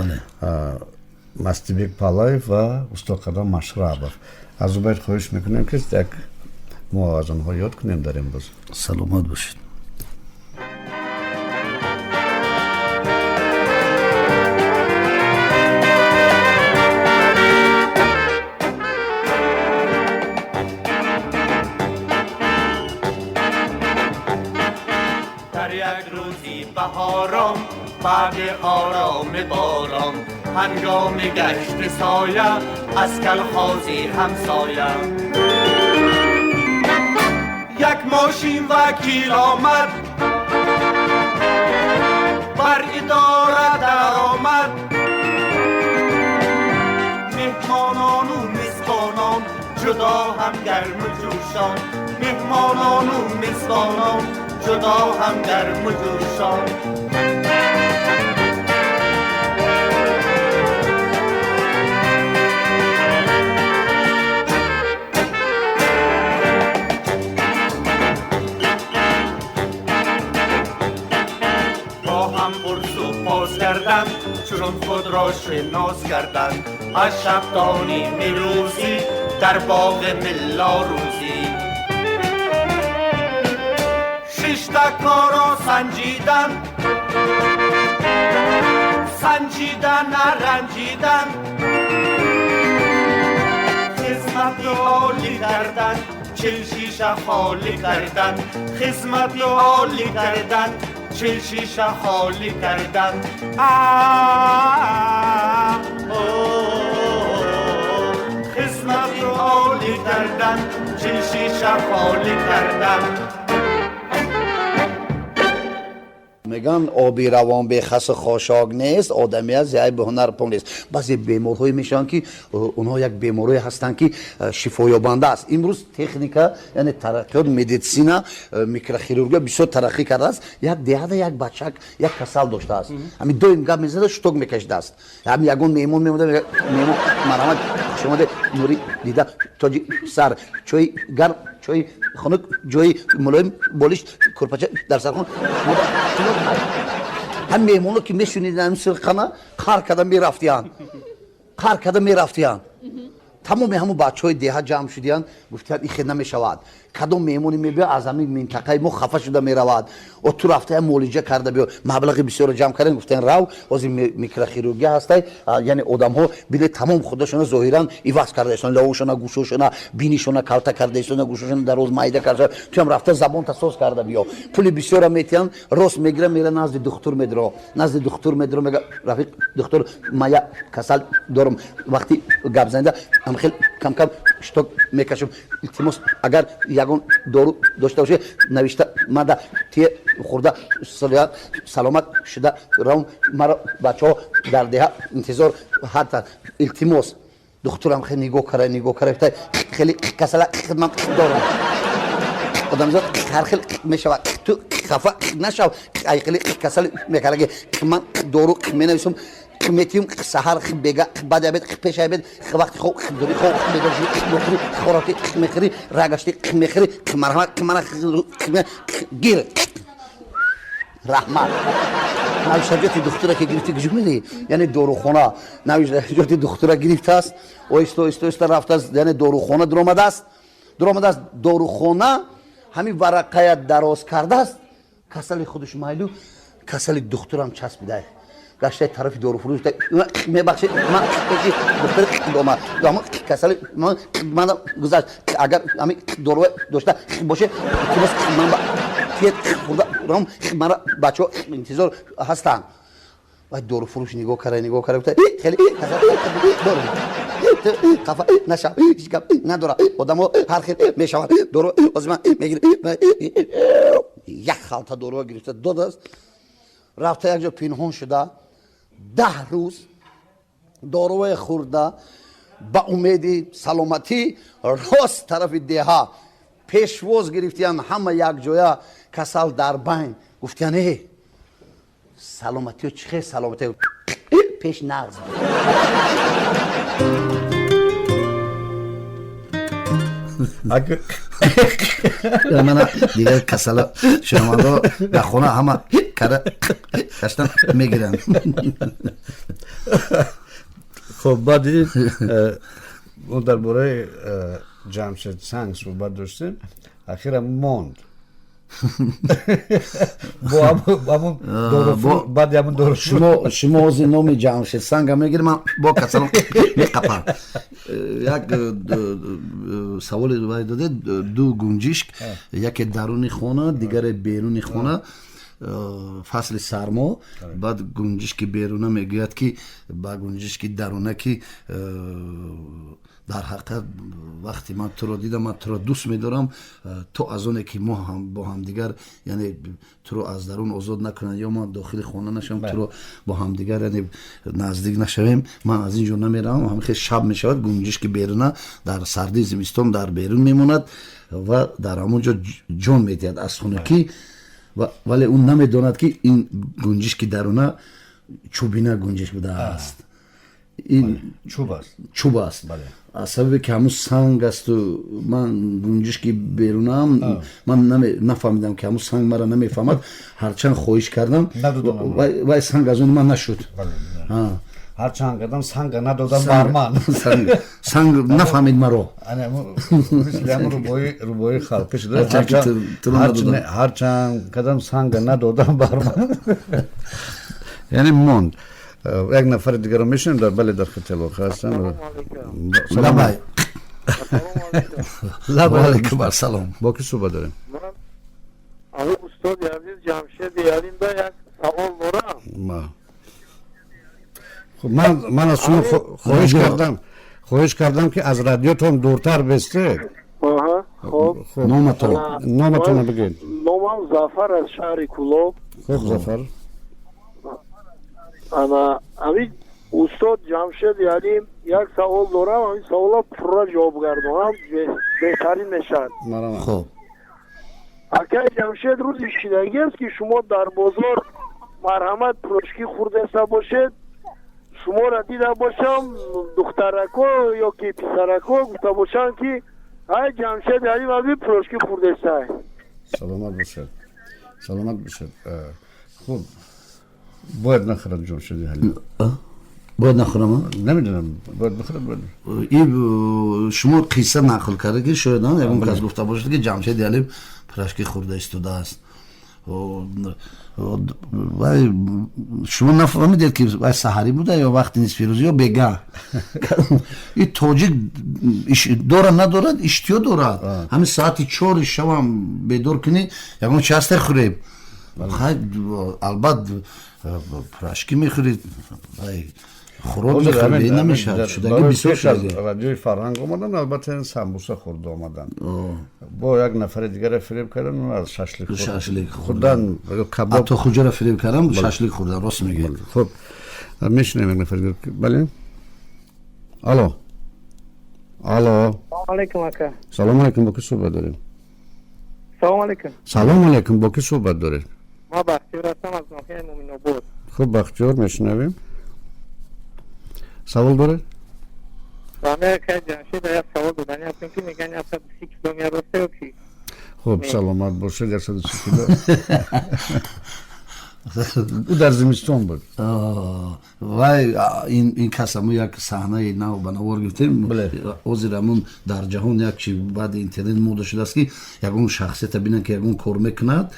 Мастибек Палаев ва усто Қадам Машрабов. Аз Убайд хоҳиш мекунем, ки як мо аз онҳо ёд кунем дар имрӯз. Саломат бошед. بهارم بعد آرام باران، هنگام گشت سایه از کلخازی همسایه، یک ماشین وکیل آمد بر اداره در آمد، مهمانان و میزبانان جدا هم گرم و جوشان، مهمانان و میزبانان جدا هم گرم و جوشان. با هم پرس و پاس کردن چون خود را شناس کردن، از شبدانی میروزی در باغ ملا روزی، شیشتکا را سنجیدن، سنجیدن نرنجیدن، خدمت عالی کردن 40 شیشه خالی کردن، خدمت عالی کردن 40 شیشه خالی کردن. خدمت عالی کردن 40 شیشه خالی کردن. Мегӯянд, оби равон бехасу хошок нест, одами аз яй ба ҳунар пон нест. Баъзе беморҳое мешаванд, ки онҳо як беморҳое ҳастанд, ки шифоёбанда аст. Имрӯз техника, яъне тараққиёт, медицина, микрохирургия бисёр тараққӣ кардааст. Як деҳада як бачак як касал доштааст, ҳамин доим гап мезада, шток мекашидааст. Ҳамин ягон меҳмон меомада, меҳмон: марҳамат, хушомаде, нури дида, тоҷи сар, чои гарм, чои хунук, ҷои мулоим, болишт, курпача дар сархон. Ҳам меҳмоно ки мешунидан ҳамин сирқана, қар карда мерафтиянд, қар карда мерафтиянд. Тамоми ҳамун бачаҳои деҳа ҷамъ шудиянд, гуфтиянд: ин хел намешавад, кадом меҳмоне мебиёд, аз ҳамин минтақаи мо хафа шуда меравад, о ту рафта як муолиҷа карда биё. Маблағи бисёрро ҷамъ кардем, гуфтем: рав, ҳозир микрохирургия ҳастай, яъне одамҳо биле тамом худашона зоҳиран иваз кардаистон, лавошона, гӯшошона, бинишона калта кардаистон, гӯшошона дароз майда карда, туям рафта забонта соз карда биё. Пули бисёра метиҳанд, рост мегира, мера назди духтур медро, назди духтур медро, мега: рафиқ духтур, ма як касал дорам, вақти гап занида хел кам-кам шток мекашам, илтимос, агар ягон дору дошта бошед, навишта мада тие, хӯрда саломат шуда равм, маро бачаҳо дар деҳа интизор ҳатта, илтимос. Духтурам хеле нигоҳ кара, нигоҳ кара, хеле касала ман дорам, одамзод ҳар хел мешавад, ту хафа нашав, ай хеле касали мекараги ман дору менависам, метиюм, саҳар, бега, баъди обед, пеши обед, вақти хоб, дури хоб, бедорши, мехӯри, хӯроки мехӯри, рагашти мехӯри, марҳамат, мана гир, раҳмат. Навиштаҷоти духтура ки гирифти, куҷо медиҳӣ? Яъне дорухона навиштаҷоти духтура гирифтааст, оҳиста, оҳиста, оҳиста рафтааст, яъне дорухона дуромадааст, дуромадааст дорухона, ҳамин варақая дароз кардааст, касали худаш майлу касали духтурам часпида, гаштаи тарафи доруфурӯш: мебахшед, ман пеши духтур омад, касали ман гузашт, агар ҳамин дору дошта боше, илтимос, ман Тиет хурда рам, мара бачаҳо интизор ҳастанд. Вай доруфурӯш нигоҳ кара, нигоҳ кара, гуфта: хеле дору хафа нашав, ҳеҷ гап надора, одамо ҳар хел мешаванд, дору ҳозир ман мегирам. Як халта доруа гирифта додааст, рафта як ҷо пинҳон шуда, 10 рӯз дорувае хӯрда, ба умеди саломатӣ рост тарафи деҳа пешвоз гирифтиян. Ҳама якҷоя, касал дар байн, гуфтиян: э, саломатиё чӣ хел саломатӣ, пеш нағз буд. Мана дигар касала шунавандо дар хона ҳама кара гаштан мегиранд. Хуб, баъди мо дар бораи Ҷамшед Санг суҳбат доштем, ахирам монд баъди ҳамун дору. Шумо ҳозир номи Ҷамшед Санга мегирӣ, ман бо касалам меқапам. Як саволе вай додед: ду гунҷишк, яке даруни хона, дигаре беруни хона, фасли сармо. Баъд гунҷишки беруна мегӯяд, ки ба гунҷишки даруна, ки дар ҳақиқат вақте ман туро дидам, ман туро дӯст медорам, то аз оне ки мо бо ҳамдигар, яъне туро аз дарун озод накунанд ё ман дохили хона нашавам, туро бо ҳамдигар, яъне наздик нашавем, ман аз ин ҷо намеравам. Ҳамихел шаб мешавад, гунҷишки беруна дар сардии зимистон дар берун мемонад ва дар ҳамон ҷо ҷон медиҳад аз хунукӣ, вале ӯ намедонад, ки ин гунҷишки даруна чӯбина гунҷиш будааст. Ин чӯб аст, чӯб аст. Аз сабабе ки ҳамун санг асту ман гунҷишки берунаам, ман нафаҳмидам, ки ҳамун санг мара намефаҳмад. Ҳарчанд хоҳиш кардам, вай санг аз они ман нашуд. Ҳарчанд кардам, санга надодам бар ман. Санг нафаҳмид маро. Мисли ҳамун рубоии халқӣ шуда: ҳарчанд кардам, санга надодам бар ман. Яъне монд. Як нафари дигарро мешунем. Дар бале, дар хати алоқа ҳастам. Лабай, алайкум ассалом. Бо ки суҳбат дорем? Али устоди азиз Ҷамшеди Алимда як савол дорам. Хуб, ман аз шумо хоҳиш кардам, ки аз радиотон дуртар бестед. Хоб. Номатон? Номатонро бигӯед. Номам Зафар, аз шаҳри Кулоб. Хуб, Зафар. Ана ҳамин устод Ҷамшеди Алим як савол дорам, ҳамин савола пурра ҷавоб гардонам, беҳтарин мешавад. Хуб. Акай Ҷамшед, рӯзи шидагӣ аст, ки шумо дар бозор, марҳамат, пирожки хӯрдаста бошед, шуморо дида бошам, духтарако ё ки писарако гуфта бошанд, ки ай Ҷамшеди Алим аби пирожки хӯрдестай? Саломат бошед, саломат бошед. Хуб, бояд нахӯрад Ҷамшеди Ҳалим? Бояд нахӯрам? Намедонам, бояд бихӯрад, бояд. И шумо қисса нақл карда, ки шояд ягон кас гуфта бошад, ки Ҷамшеди Алим пирожки хӯрда истодааст. Вай шумо нафаҳмидед, ки вай саҳарӣ буда ё вақти нисфирӯзӣ ё бегаҳ. И тоҷик дора надорад, иштиҳо дорад. Ҳамин соати 4-и шавам бедор кунӣ, ягон чи ҳасте, хӯрем. Хай, албат, пирожки мехӯред, хӯрок мехӯред, намешавад, шудаги бисёр. Шудаги радиои Фарҳанг омадан, албатта, самбуса хӯрда омадан. Бо як нафари дигаре фиреб кардан, аз шашлик шашлик хӯрдан, кабоб. Ато хуҷаро фиреб кардам, шашлик хӯрдан, рост мегӯяд. Хуб, мешунем як нафари дигар. Бале, алло, алло. Салом алейкум, ака. Салом алейкум, бо ки суҳбат дорем? Салом алейкум. Салом алейкум, бо ки суҳбат доред? Ма Бахтиёр ҳастам, аз ноҳияи Муминобод. Хуб, Бахтиёр, мешунавем, савол доред? Акай Ҷамшед, як савол додани ҳастем, ки мегӯян 130 кило меяроста ё ки? Хуб, саломат бошед. 130 кило ӯ дар зимистон буд. Вай ин кас ҳамун як саҳнаи нав ба навор гирифтем. Ҳозир ҳамун дар ҷаҳон як чи баъди интернет мода шудааст, ки ягон шахсията бинанд, ки ягон кор мекунад.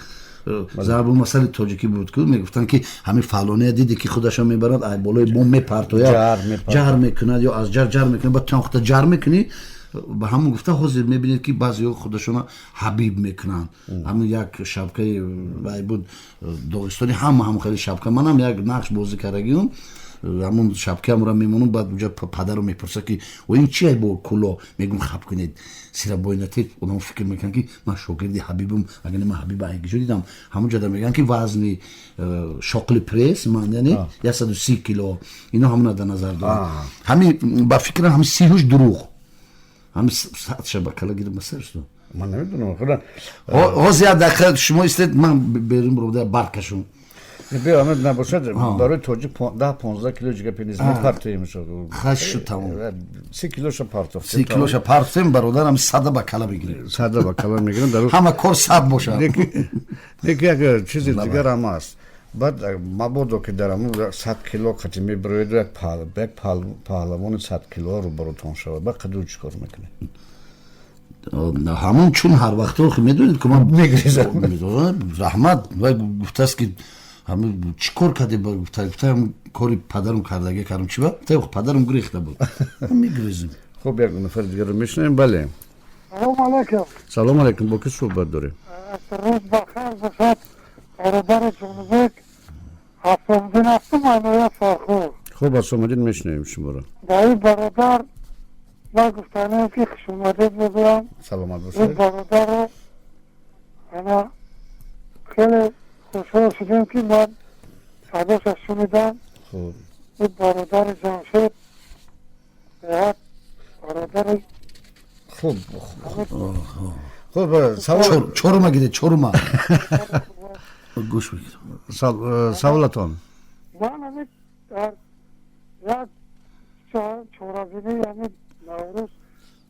Зарбулмасали тоҷикӣ буд, ку мегуфтанд, ки ҳамин фалония диде, ки худашон мебарад, ай болои бом мепартояд, ҷар мекунад ё аз ҷар ҷар мекунад, баъд ту худта ҷар мекунӣ. Ба ҳамон гуфта, ҳозир мебинед, ки баъзеҳо худашона ҳабиб мекунанд. Ҳамин як шабкаи вай буд, Доғистони, ҳама ҳам хеле шабка. Манам як нақш бозӣ кардагиам, ҳамон шабкаамро мемонам. Баъд уҷа падару мепурсад, ки о, ин чи бо куло? Мегум, хаб кунед, сирабойнатед. Одам фикр мекунанд, ки ман шогирди ҳабибум. Агар ман ҳабиба айгиҷо дидам, ҳамон ҷода мегӯянд, ки вазни шоқли пресс ман, яъне 130 кило. Ино ҳамона дар назар доранд. Ҳами ба фикрам, ҳами сиҳуш дурӯғ, ҳами садша ба кала гирим басарсу. Ман намедонам, худа. Ҳозир як дақиқа шумо истед, ман берун бурда баркашум. Биё, ҳамин набошад, барои тоҷик 10-15 кило ҷига пениз мепартоем. Хаш шуд, тамом. 30 килоша партофтем. 30 килоша партофтем, бародарам, сада ба кала мегирем. Сада ба кала мегирем. Ҳама кор сад бошад. Леки як чизи дигар ҳам аст. Баъд мабодо ки дар ҳамун 100 кило қати мебироед, як паҳлавони 100 кило рӯбарӯтон шавад, баъд қаду чӣ кор мекунед? Ҳамон чун ҳар вақто медонед, ки ман мегрезам. Раҳмат, вай гуфтааст, ки ҳамин чӣ кор кардӣ? Гуфта, кори падарам кардагӣ кардам. Чӣ ба падарам гурехта буд, мегрезем. Хуб, як нафари дигарро мешунавем. Бале. Салом алайкум. Салом алайкум, бо ки суҳбат дорем? Рӯз бахайр бошад, бародари Ҷонибек. Ҳасомиддин ҳастам, айноя Фархур. Хуб, Ҳасомиддин, мешунавем шуморо. Ба ин бародар ман гуфтаниам, ки хушомадед мегӯям. Саломат Ин бошед. бародарро ана хеле хушҳол шудем, ки ман садоша шунидам. Хуб. Ин бародари Ҷамшед беҳад бародари Хуб, савол. Чорума гиред, чорума гӯш бигир. Саволатон? Ман ҳамин дар як чорабинӣ, ҳамин Наврӯз,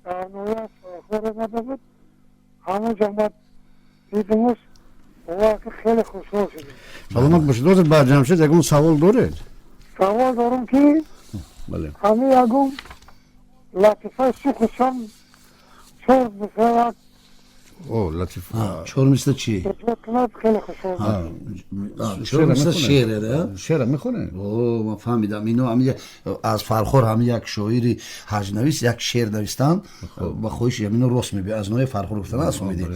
дар ноҳияи Фархор омада буд. Ҳамонҷо ман дидимуш, бовар ки хеле хушҳол шудем. Саломат бошед. Ҳозир ба Ҷамшед ягон савол доред? Савол дорам, ки Бале. ҳамин ягон латифаи сухушам чор мисра як О, латифа. Чор мисра чи? эҷод кунад, хеле хушҳол. Чор мисра шеъре? Шеъра мехонед? О, ман фаҳмидам. Ино ҳами аз Фархор ҳами як шоири ҳаҷнавис як шеър навистанд ба хоҳиши ҳамино. Рост мебиёд, аз ноҳияи Фархор гуфтан, аз умеди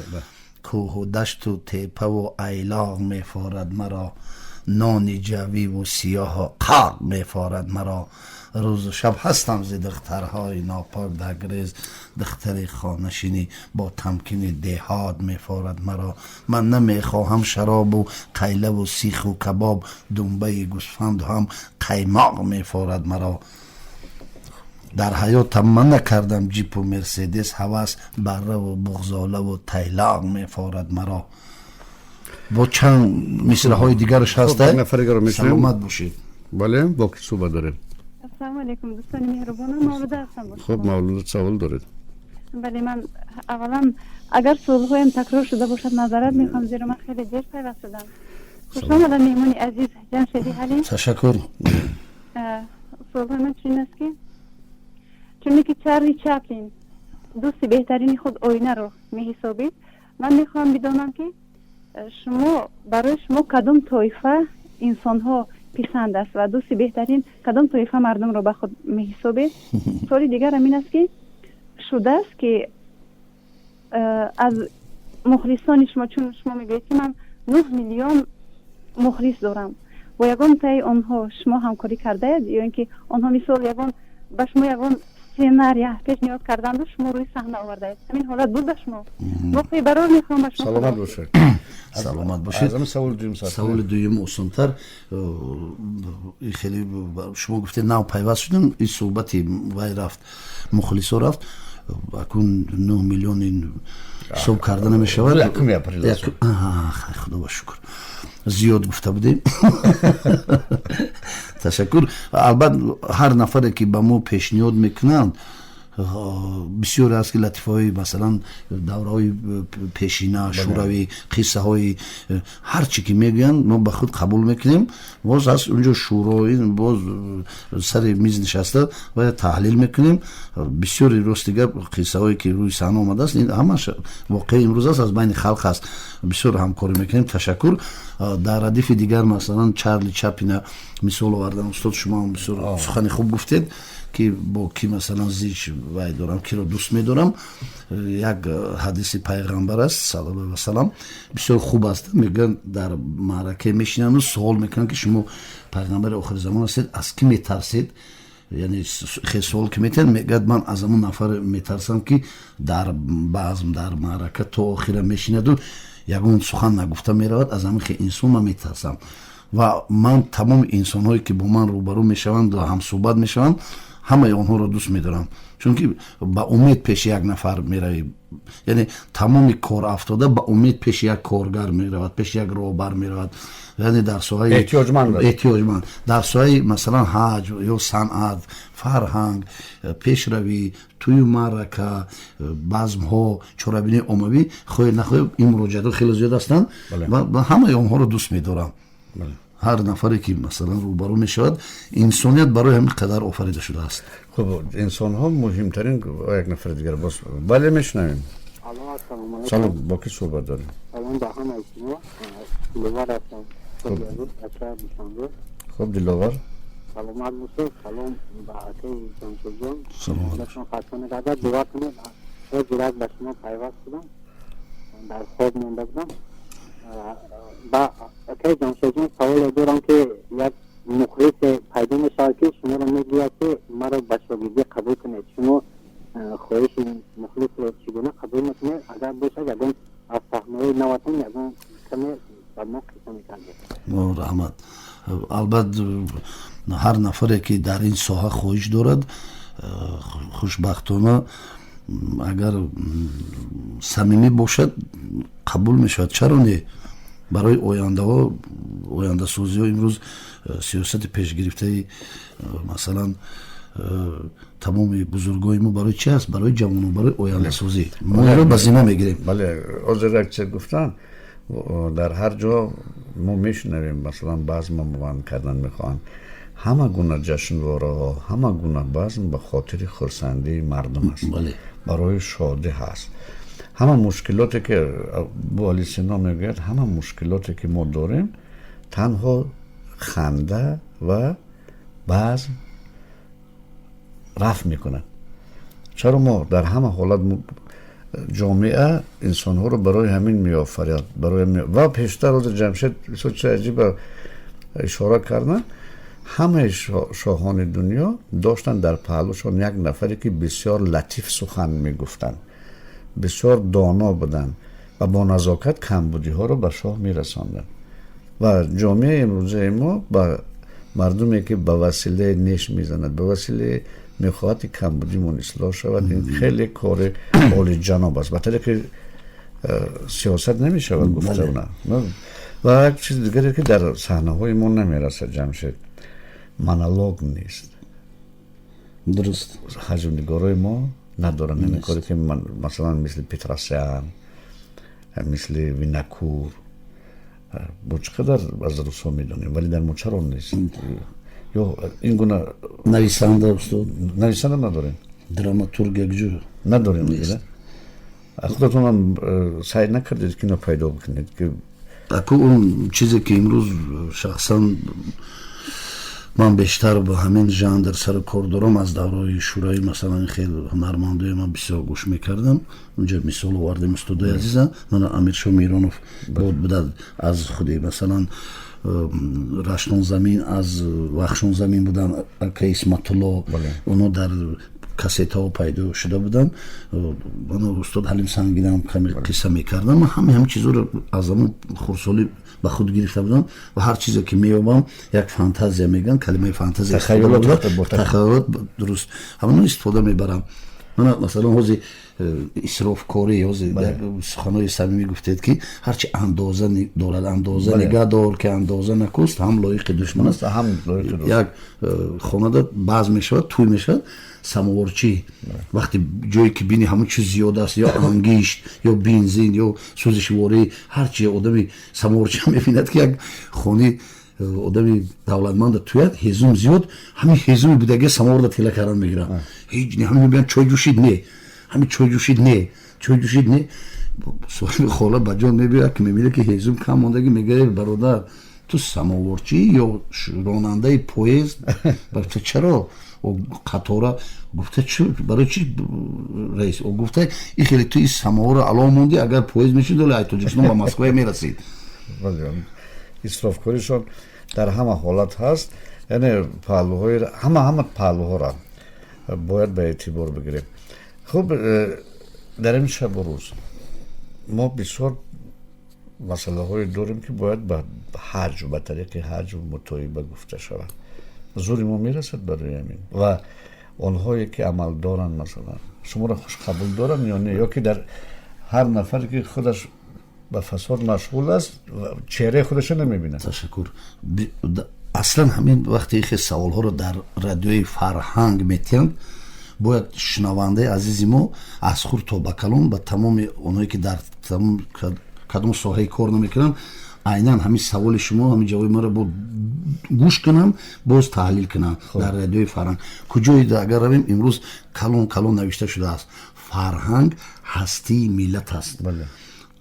кӯҳу дашту тепаву айлоғ мефорад маро, нони ҷавиву сиёҳу қақ мефорад маро. Рӯзу шаб ҳастам зи духтарҳои нопок дар грез, духтари хонашинӣ бо тамкини деҳот мефорад маро. Ман намехоҳам шаробу қайлаву сиху кабоб, думбаи гӯсфанду ҳам қаймоқ мефорад маро. Дар ҳаётам ман накардам ҷипу Мерседес ҳавас, барраву буғзолаву тайлоқ мефорад маро. Бо чанд мисраҳои дигараш ҳаста. Хуб, як нафари дигарро мешунавем. Саломат бошед. Бале, бо ки суҳбат дорем? Ассалому алайкум, дӯстони меҳрубонам, Мавлуда ҳастам бо Хуб, шумо. Мавлуда, савол доред? Бале, ман аввалан, агар суолҳоям такрор шуда бошад, маъзарат мехоҳам, зеро ман хеле дер пайваст шудам. Хуш омадам, меҳмони азиз Ҷамшеди Ҳалим. Ташаккур. Суолҳои ман чунин аст, ки чуне ки Чарли Чаплин дӯсти беҳтарини худ оинаро меҳисобид, ман мехоҳам бидонам, ки шумо, барои шумо кадом тоифа инсонҳо писанд аст ва дӯсти беҳтарин кадом тоифа мардумро ба худ меҳисобед. Суоли дигарам ин аст, ки шудааст, ки аз мухлисони шумо, чун шумо мегӯед, ки ман 9 миллион мухлис дорам, бо ягон таи онҳо шумо ҳамкорӣ кардаед ё ин ки онҳо мисол ягон ба шумо ягон сценария пешниҳод карданду шумо рӯи саҳна овардаед? Ҳамин ҳолат буд ба шумо? Воқеи барор мехоҳам ба шумо. Саломат бошед. Саломат бошед. Аз ҳамин саволи дуюм сар. Саволи дуюм осонтар. Хеле шумо гуфтед, нав пайваст шудем, ин суҳбати вай рафт, мухлисо рафт. Акун 9 миллион ин ҳисоб карда намешавад. Якуми апрел аст. Худо ба шукр, зиёд гуфта будем. Ташаккур. Албатта, ҳар нафаре ки ба мо пешниҳод мекунанд, бисёре аст, ки латифаҳои, масалан, давраҳои пешина, шӯравӣ, қиссаҳои, ҳар чӣ ки мегӯянд, мо ба худ қабул мекунем. Боз аст унҷо шӯро, боз сари миз нишаста ва таҳлил мекунем. Бисёри, рости гап, қиссаҳое ки рӯи саҳна омадааст, ин ҳамаш воқеи имрӯз аст, аз байни халқ аст. Бисёр ҳамкорӣ мекунем, ташаккур. Дар радифи дигар, масалан, Чарли Чаплина мисол овардан, устод, шумо ҳам бисёр сухани хуб гуфтед. Ки бо ки, масалан, зич вай дорам, киро дӯст медорам. Як ҳадиси пайғамбар аст, саллаллоҳу васалам, бисёр хуб аст. Мегӯянд, дар маъракае мешинанду суол мекунанд, ки шумо пайғамбари охири замон ҳастед, аз кӣ метарсед? Яъне хел суол ки метиҳанд, мегӯяд: ман аз ҳамон нафар метарсам, ки дар базм, дар маърака то охира мешинаду ягон сухан нагуфта меравад. Аз ҳамин хел инсон ман метарсам. Ва ман тамоми инсонҳое, ки бо ман рӯбарӯ мешаванд ва ҳамсӯҳбат мешаванд, ҳамаи онҳоро дӯст медорам, чунки ба умед пеши як нафар меравӣ. Яъне тамоми корафтода ба умед пеши як коргар меравад, пеши як роҳбар меравад, яъне дар соҳаи эҳтиёҷманд, эҳтиёҷманд, дар соҳаи, масалан, ҳаҷв ё санъат, фарҳанг, пешравӣ, тӯю маърака, базмҳо, чорабинии оммавӣ, хоҳед нахоҳед, ин муроҷиатҳо хеле зиёд ҳастанд ва ҳамаи онҳоро дӯст медорам. Ҳар нафаре ки, масалан, рӯбарӯ мешавад, инсоният барои ҳамин қадар офарида шудааст. Хуб, инсонҳо муҳимтарин. Як нафари дигар боз, бале, мешунавем. Салом, бо ки суҳбат дорем? Салом ба ҳамаи шумо, Диловар ҳастам. Хуб, Диловар. Саломат бошед. Салом ба акаи Ҷамшедҷон, хаста нагардад. Дуо кунед, ҳозирак ба шумо пайваст шудам, дар хоб монда будам. Ба акаи Ҷамшедҷон саволе дорам, ки як мухлисе пайдо мешавад, ки шуморо мегӯяд, ки маро ба шогирдӣ қабул кунед. Шумо хоҳиши мухлисро чӣ гуна қабул мекунед? Агар бошад, ягон аз саҳнаҳои наватон ягон каме ба мо қисса мекардед. Раҳмат. Албатта, ҳар нафаре, ки дар ин соҳа хоҳиш дорад, хушбахтона, агар самимӣ бошад, қабул мешавад. Чаро не? Барои ояндаҳо, ояндасозиҳо имрӯз сиёсати пешгирифтаи, масалан, тамоми бузургои мо барои чи аст? Барои ҷавонон, барои ояндасозӣ. Мо инро ба зимма мегирем. Бале, ҳозир як чиз гуфтан: дар ҳар ҷо мо мешунавем, масалан, базм муайян кардан мехоҳанд. Ҳама гуна ҷашнвораҳо, ҳама гуна базм ба хотири хурсандии мардум аст, барои шодӣ ҳаст. Ҳама мушкилоте ки Абуалӣ Сино мегӯяд, ҳама мушкилоте ки мо дорем, танҳо ханда ва базм рафъ мекунад. Чаро мо дар ҳама ҳолат ҷомеа инсонҳоро барои ҳамин меофаряд, барои ва пештар ҳозир Ҷамшед бисёр чиз аҷиба ишора карданд: ҳамаи шоҳони дунё доштанд дар паҳлӯшон як нафаре, ки бисёр латиф сухан мегуфтанд, бисёр доно буданд ва бо назокат камбудиҳоро ба шоҳ мерасонданд. Ва ҷомеаи имрӯзаи мо ба мардуме, ки ба василаи неш мезанад, ба василаи мехоҳад, ки камбудимон ислоҳ шавад, ин хеле кори олиҷаноб аст. Ба тариқи сиёсат намешавад гуфта. Ва як чизи дигаре, ки дар саҳнаҳои мо намерасад, Ҷамшед, монолог нест. Дуруст. Ҳаҷвнигорои мо надоранд ин коре, ки масалан мисли Петросян, мисли Винокур, бо чӣ қадар аз русҳо медонем, вале дар мо чаро нест ё ин гуна? Нависанда, устод. Нависанда надорем. Драматург якҷо. Надорем. Худатонам саъй накардед, ки ино пайдо бикунед, ки? Аку, он чизе ки имрӯз шахсан ман бештар ба ҳамин жанр сару кор дорам, аз давраи шӯравӣ, масалан, хел ҳунармандои ман бисёр гӯш мекардам. Унҷа мисол овардем, устодои азиза, мана Амиршо Миронов буда, аз худи, масалан, Раштон замин, аз Вахшон замин будан, ака Исматулло, онҳо дар кассетаҳо пайдо шуда буданд. Мана устод Ҳалим Сангинам каме қисса мекардам. Ман ҳамаи ҳамин чизҳоро аз ҳамон хурдсолӣ ба худ гирифта будам ва ҳар чизе ки меёбам, як фантазия мегӯям, калимаи фантазия, тахайюлот, дуруст, ҳамоно истифода мебарам. Мана, масалан, ҳозир исрофкорӣ, ҳозир як суханои самимӣ гуфтед, ки ҳарчи андоза дорад, андоза нигаҳ дор, ки андоза накуст, ҳам лоиқи душман аст. Як хонада базм мешавад, тӯй мешавад, самоворчӣ вақте ҷое ки бини ҳамон чиз зиёд аст, ё ангишт, ё бензин, ё сӯзишворӣ, ҳарчи, одами самоворчӣ мебинад, ки як хони одами давлатманда туяд, ҳезум зиёд, ҳамин ҳезуми будагия самоворда тела кардан мегирад. Ҳеҷ не, ҳамин мебинад, чой ҷӯшид, не, ҳамин чой ҷӯшид, не, чой ҷӯшид, не. Соҳиби хола ба ҷон мебиёяд, ки мебинад, ки ҳезум кам мондаги, мегӯяд: бародар, ту самоворчӣ ё ронандаи поезд? Чаро Қатора гуфта, барои чи, раис? Гуфта, и хеле ту и самовара ало монди, агар поезд мешуд, ай Тоҷикистон ба Москва мерасид. Исрофкоришон дар ҳама ҳолат ҳаст, яъне паҳлӯҳои ҳама паҳлӯҳоро бояд ба эътибор бигирем. Хуб, дар ин шабу рӯз мо бисёр масъалаҳое дорем, ки бояд ба ҳаҷв, ба тариқи ҳаҷв, мутоиба гуфта шавад. Зури мо мерасад барои ҳамин? Ва онҳое ки амал доранд, масалан, шуморо хушқабул доранд ё не, ё ки дар ҳар нафаре ки худаш ба фасод машғул аст, чеҳраи худашро намебинад? Ташаккур. Аслан ҳамин вақте хе саволҳоро дар радиои Фарҳанг метиҳанд, бояд шунавандаи азизи мо аз хурд то ба калон, ба тамоми онҳое ки дар кадом соҳаи кор намекунанд, айнан ҳамин саволи шумо, ҳамин ҷавоби маро бо гӯш кунанд, боз таҳлил кунанд. Дар радиои Фарҳанг куҷое агар равем, имрӯз калон калон навишта шудааст: фарҳанг ҳастии миллат аст.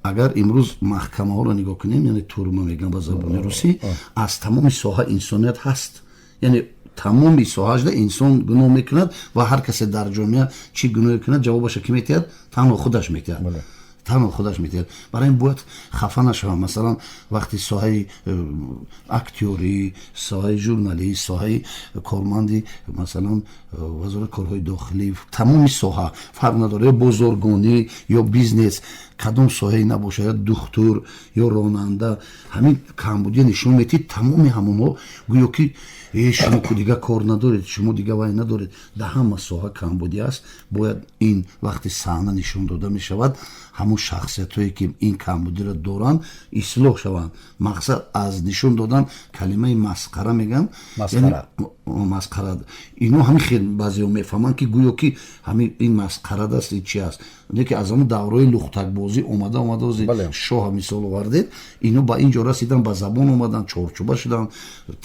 Агар имрӯз маҳкамаҳоро нигоҳ кунем, яъне тюрьма мегӯям ба забони русӣ, аз тамоми соҳа инсоният ҳаст, яъне тамоми соҳаашда инсон гуноҳ мекунад ва ҳар касе дар ҷомеа чӣ гуноҳе кунад, ҷавобаша ки метиҳад? Танҳо худаш метиҳад, танҳо худаш метиҳад. Барои ин бояд хафа нашавам. Масалан, вақти соҳаи актёрӣ, соҳаи журналист, соҳаи корманди, масалан, вазорати корҳои дохилӣ, тамоми соҳа фарқ надорад, ё бозоргонӣ, ё бизнес, кадом соҳае набошад, ё духтур, ё ронанда, ҳамин камбудия нишон метиҳад. Тамоми ҳамонҳо гӯё ки э, шумо ку дига кор надоред, шумо дига вай надоред. Дар ҳама соҳа камбудӣ аст. Бояд ин вақти саҳна нишон дода мешавад, ҳамон шахсиятҳое ки ин камбудиро доранд, ислоҳ шаванд. Мақсад аз нишон додан калимаи масхара мегӯям, масхара. Ино ҳамин хел баъзеҳо мефаҳманд, ки гӯё ки ҳамин ин масхарад аст, ин чи аст. Не ки аз ҳамон давраи лухтакбозӣ омада омада, шоҳ мисол овардед, ино ба ин ҷо расидан, ба забон омадан, чорчӯба шудан,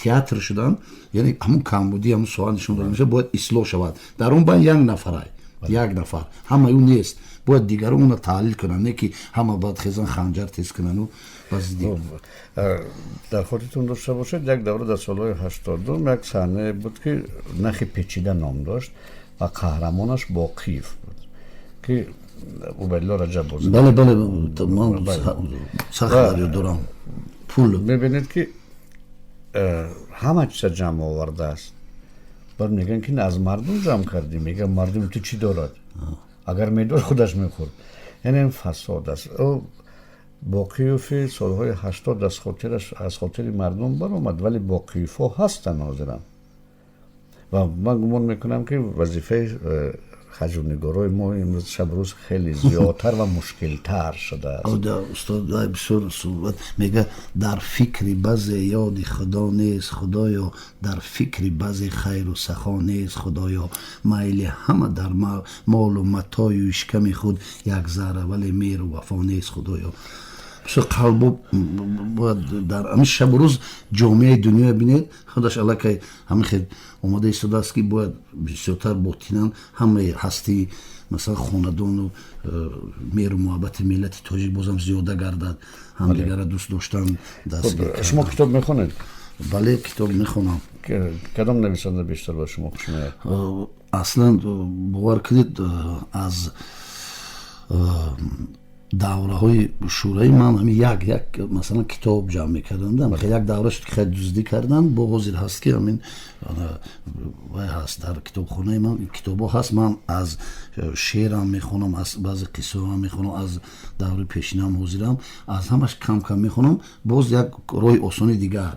театр шудан. Яъне ҳамон камбудӣ, ҳамон соҳа нишон дода мешавад, бояд ислоҳ шавад. Дар он байн як нафарай, як нафар, ҳамаи ӯ нест. Бояд дигарон онро таҳлил кунанд, не ки ҳама бояд хезан, ханҷар тез кунану. Дар хотиртон дошта бошед, як давра дар солҳои 80-ум як саҳнае буд, ки Нахи печида ном дошт ва қаҳрамонаш Боқиев буд, ки Убайдулло Раҷаб бозӣ. Бале, ман сахт дарё дорам. Пул мебинед, ки ҳама чиза ҷамъ овардааст. Баъд мегӯянд, ки аз мардум ҷамъ кардӣ. Мегӯям, мардум ту чӣ дорад? Агар медошт, худаш мехӯрд. Яъне ин фасод аст. Ӯ Боқиёфи солҳои 80 аз хотири мардум баромад, вале боқиёфҳо ҳастанд ҳозирам. Ва ман гумон мекунам, ки вазифаи ҳаҷвнигорои мо имрӯз шабрӯз хеле зиёдтар ва мушкилтар шудааст. Устод бисёр суҳбат мега: дар фикри баъзе ёди Худо нест, Худоё, дар фикри баъзе хайру сахо нест, Худоё. Майли ҳама дар молу матою шиками худ, як зарра вале меҳру вафо нест, Худоё. Бисёр қалбо бояд дар ҳамин шабу рӯз ҷомеаи дунёя бинед, худаш аллакай ҳамин хел омода истодааст, ки бояд бисёртар ботинан ҳамаи ҳастии, масалан, хонадону меҳру муҳаббати миллати тоҷик бозам зиёда гардад, ҳамдигарра дӯст доштан. Шумо китоб мехонед? Бале, китоб мехонам. Кадом нависанда бештар ба шумо хуш меояд? Аслан, бовар кунед, аз давраҳои шӯравӣ ман ҳамин як як, масалан, китоб ҷамъ мекардам. Як давра шуд, ки хеле дуздӣ карданд. Бо ҳозир ҳаст, ки ҳамин вай ҳаст, дар китобхонаи ман китобҳо ҳаст. Ман аз шеърам мехонам, аз баъзе қиссаҳоам мехонам, аз давраи пешинаам, ҳозирам, аз ҳамаш кам кам мехонам. Боз як роҳи осони дигар: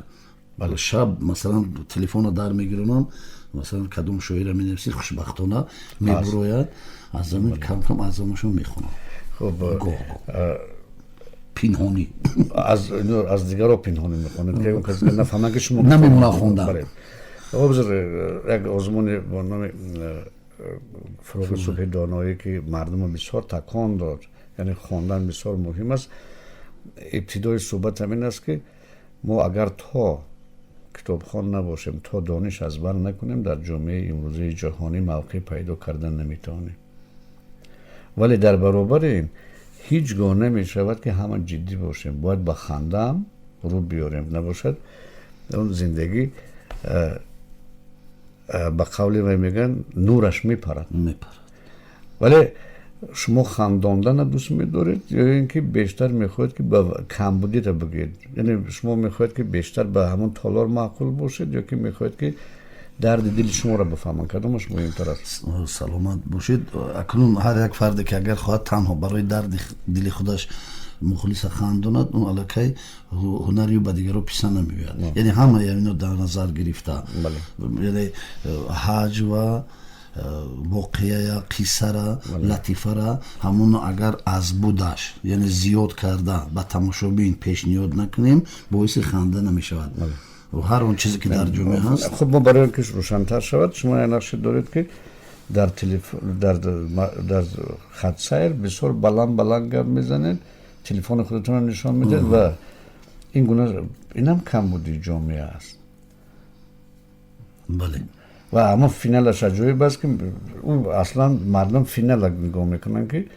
шаб, масалан, телефонро дар мегиронам, масалан, кадом шоира менависед, хушбахтона мебурояд, аз замин кам кам аз замоншон мехонам. Хуб, пинҳонӣ. Аз дигарро пинҳонӣ мехонед, ки касе нафаҳмад, ки шумо намемонад хондан. Хуб, як озмуни бо номи Фурӯғи субҳи доноӣ, ки мардумро бисёр такон дод, яъне хондан бисёр муҳим аст. Ибтидои суҳбат ҳамин аст, ки мо агар то китобхон набошем, то дониш аз бар накунем, дар ҷомеаи имрӯзаи ҷаҳонӣ мавқеъ пайдо кардан наметавонем. Вале дар баробари ин ҳеҷ гоҳ намешавад, ки ҳама ҷиддӣ бошем. Бояд ба хандаам рӯ биёрем, набошад он зиндагӣ. Ба қавли вай мегӯянд, нураш мепарад. Вале шумо хандондана дӯст медоред ё ин ки бештар мехоҳед, ки ба камбудиро бигӯед? Яъне шумо мехоҳед, ки бештар ба ҳамон толор маъқул бошед ё ки мехоҳед, ки дарди дили шуморо бифаҳманд? Кадомаш муҳимтар аст? Саломат бошед. Акнун ҳар як фарде ки агар хоҳад танҳо барои дарди дили худаш мухлиса хандонад, он аллакай ҳунари ба дигаро писанд намеояд. Яъне ҳамаи ино дар назар гирифта, яъне ҳаҷ ва воқеая, қиссара, латифара ҳамоно агар аз будаш, яъне зиёд карда ба тамошобин пешниҳод накунем, боиси ханда намешавад. Ҳар он чизе ки дар ҷомеа ҳаст. Хуб, мо барои он ки рӯшантар шавад, шумо як нақше доред, ки дар дар хатсайр бисёр баланд баланд гап мезанед, телефони худатонро нишон медиҳед ва ин гуна инам камбудии ҷомеа аст. Бале. Ва ҳамон финалаш аҷоиб аст, ки ӯ аслан мардум финала нигоҳ мекунанд, ки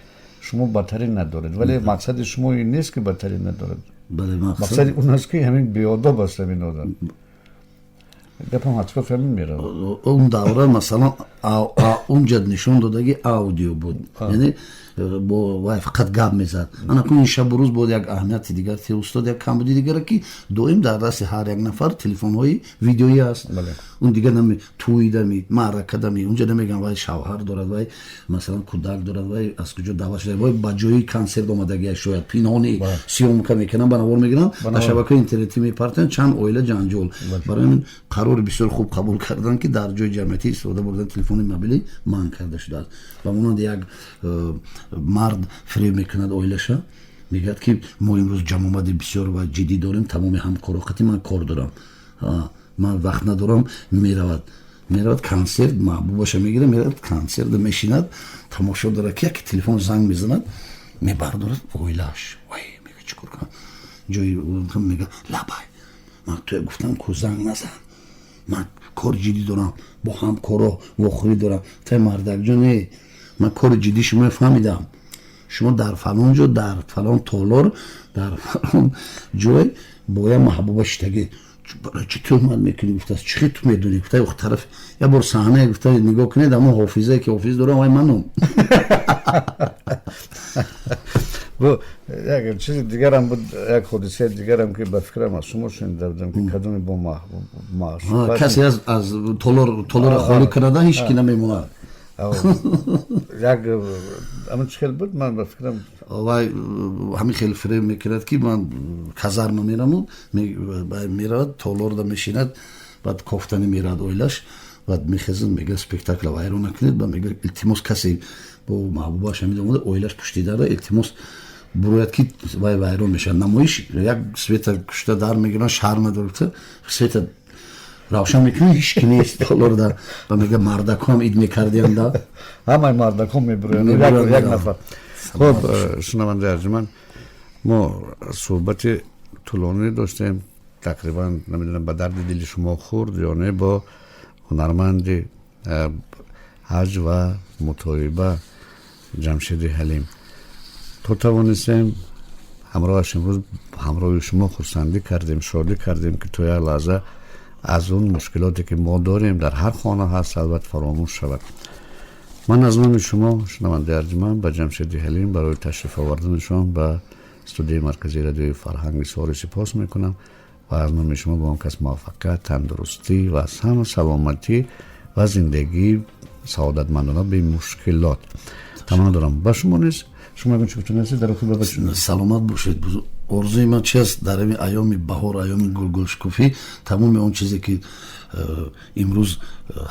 шумо батарӣ надоред, вале мақсади шумо ин нест, ки батарӣ надоред. Мақсади он аст, ки ҳамин беодоб аст ҳамин одам. Гапам атрофи ҳамин меравад. Он давра, масалан, унҷа нишон додаги аудио буд, яъне бо вай фақат гап мезад. Ана кун ин шабу рӯз бод як аҳамияти дигар те устод, як камбуди дигара, ки доим дар дасти ҳар як нафар телефонҳои видеоӣ аст. Он дигар нами тӯйдами, маъракадами, унҷа намеган вай шавҳар дорад, вай, масалан, кӯдак дорад, вай аз куҷо даъват шуда, вай ба ҷои консерт омадагия, шояд пинҳони съёмка мекунанд, ба навор мегиранд, дар шабакаи интернетӣ мепартоянд, чанд оила ҷанҷол. Барои ҳамин қарори бисёр хуб қабул карданд, ки дар ҷои ҷамъиятӣ истифода бурдани телефони мобилӣ манъ карда шудааст. Ва монанди як мард фиреб мекунад оилаша, мегӯяд, ки мо имрӯз ҷамъомади бисёр ва ҷиддӣ дорем, тамоми ҳамкоро қати ман кор дорам, ман вақт надорам. Меравад консерт, маҳбубаша мегирад, меравад консерт, мешинад, тамошо дорад, ки яке телефон занг мезанад, мебардорад, оилааш. Вай мега, чӣ кор кунам? Ҷои мега, лабай, ман туя гуфтам ку, занг назан, ман кори ҷиддӣ дорам, бо ҳамкоро вохӯрӣ дорам. Та мардакҷон, не, ман кори ҷиддӣ шумо фаҳмидам, шумо дар фалон ҷо, дар фалон толор, дар фалон ҷой бо як маҳбуба шитагӣ, барои чӣ тӯҳмат мекунӣ? Гуфтааст, чӣ хел ту медонӣ? Гуфта, тараф як бор саҳна, гуфта, нигоҳ кунед, аммо ҳофизае ки ҳофиз дорам, вай манум. Як чизи дигарам буд, як ҳодисаи дигарам, ки ба фикрам аз шумо шунида будам, ки кадоме бо маъшуқ касе аз толора холӣ карда, ҳеҷ ки намемонад. Як ҳамин чӣ хел буд, ман ба фикрам. Вай ҳамин хел фиреб мекунад, ки ман казарма мераму меравад, толорда мешинад, баъд кофтани меравад оилаш, баъд мехезад, мега, спектакла вайрон накунед, ба мега, илтимос, касе бо маҳбубааш ҳамин омада, оилаш пуштидара, илтимос, бурояд, ки вай вайрон мешавад намоиш. Як света кушта дар мегиранд, шарм надорад, света равшан мекунад, ҳеҷ ки нест толорда. Ба мега, мардакҳоам ид мекардианда. Ҳамаи мардакҳо мебуроянд, як нафар. Хуб, шунавандаи арҷуманд, мо суҳбати тӯлонӣ доштем, тақрибан намедонам, ба дарди дили шумо хӯрд ё не, бо ҳунарманди ҳаҷ ва мутоиба Ҷамшеди Ҳалим. То тавонистем, ҳамроҳаш имрӯз ҳамроҳи шумо хурсандӣ кардем, шодӣ кардем, ки то як лаҳза аз он мушкилоте ки мо дорем, дар ҳар хона ҳаст, албатта, фаромӯш шавад. Ман аз номи шумо, шунавандаи арҷуманд, ба Ҷамшеди Ҳалим барои ташриф оварданашон ба студияи марказии радиои Фарҳанги сори сипос мекунам ва аз номи шумо ба он кас муваффақият, тандурустӣ ва аз ҳама саломатӣ ва зиндагии саодатмандона бемушкилот таманно дорам. Ба шумо низ. Шумо ягон чӣ гуфтани ҳастед дар охир? Ба Саломат бошед. Орзуи ман чи аст? Дар ҳамин айёми баҳор, айёми гулгулшукуфӣ, тамоми он чизе ки имрӯз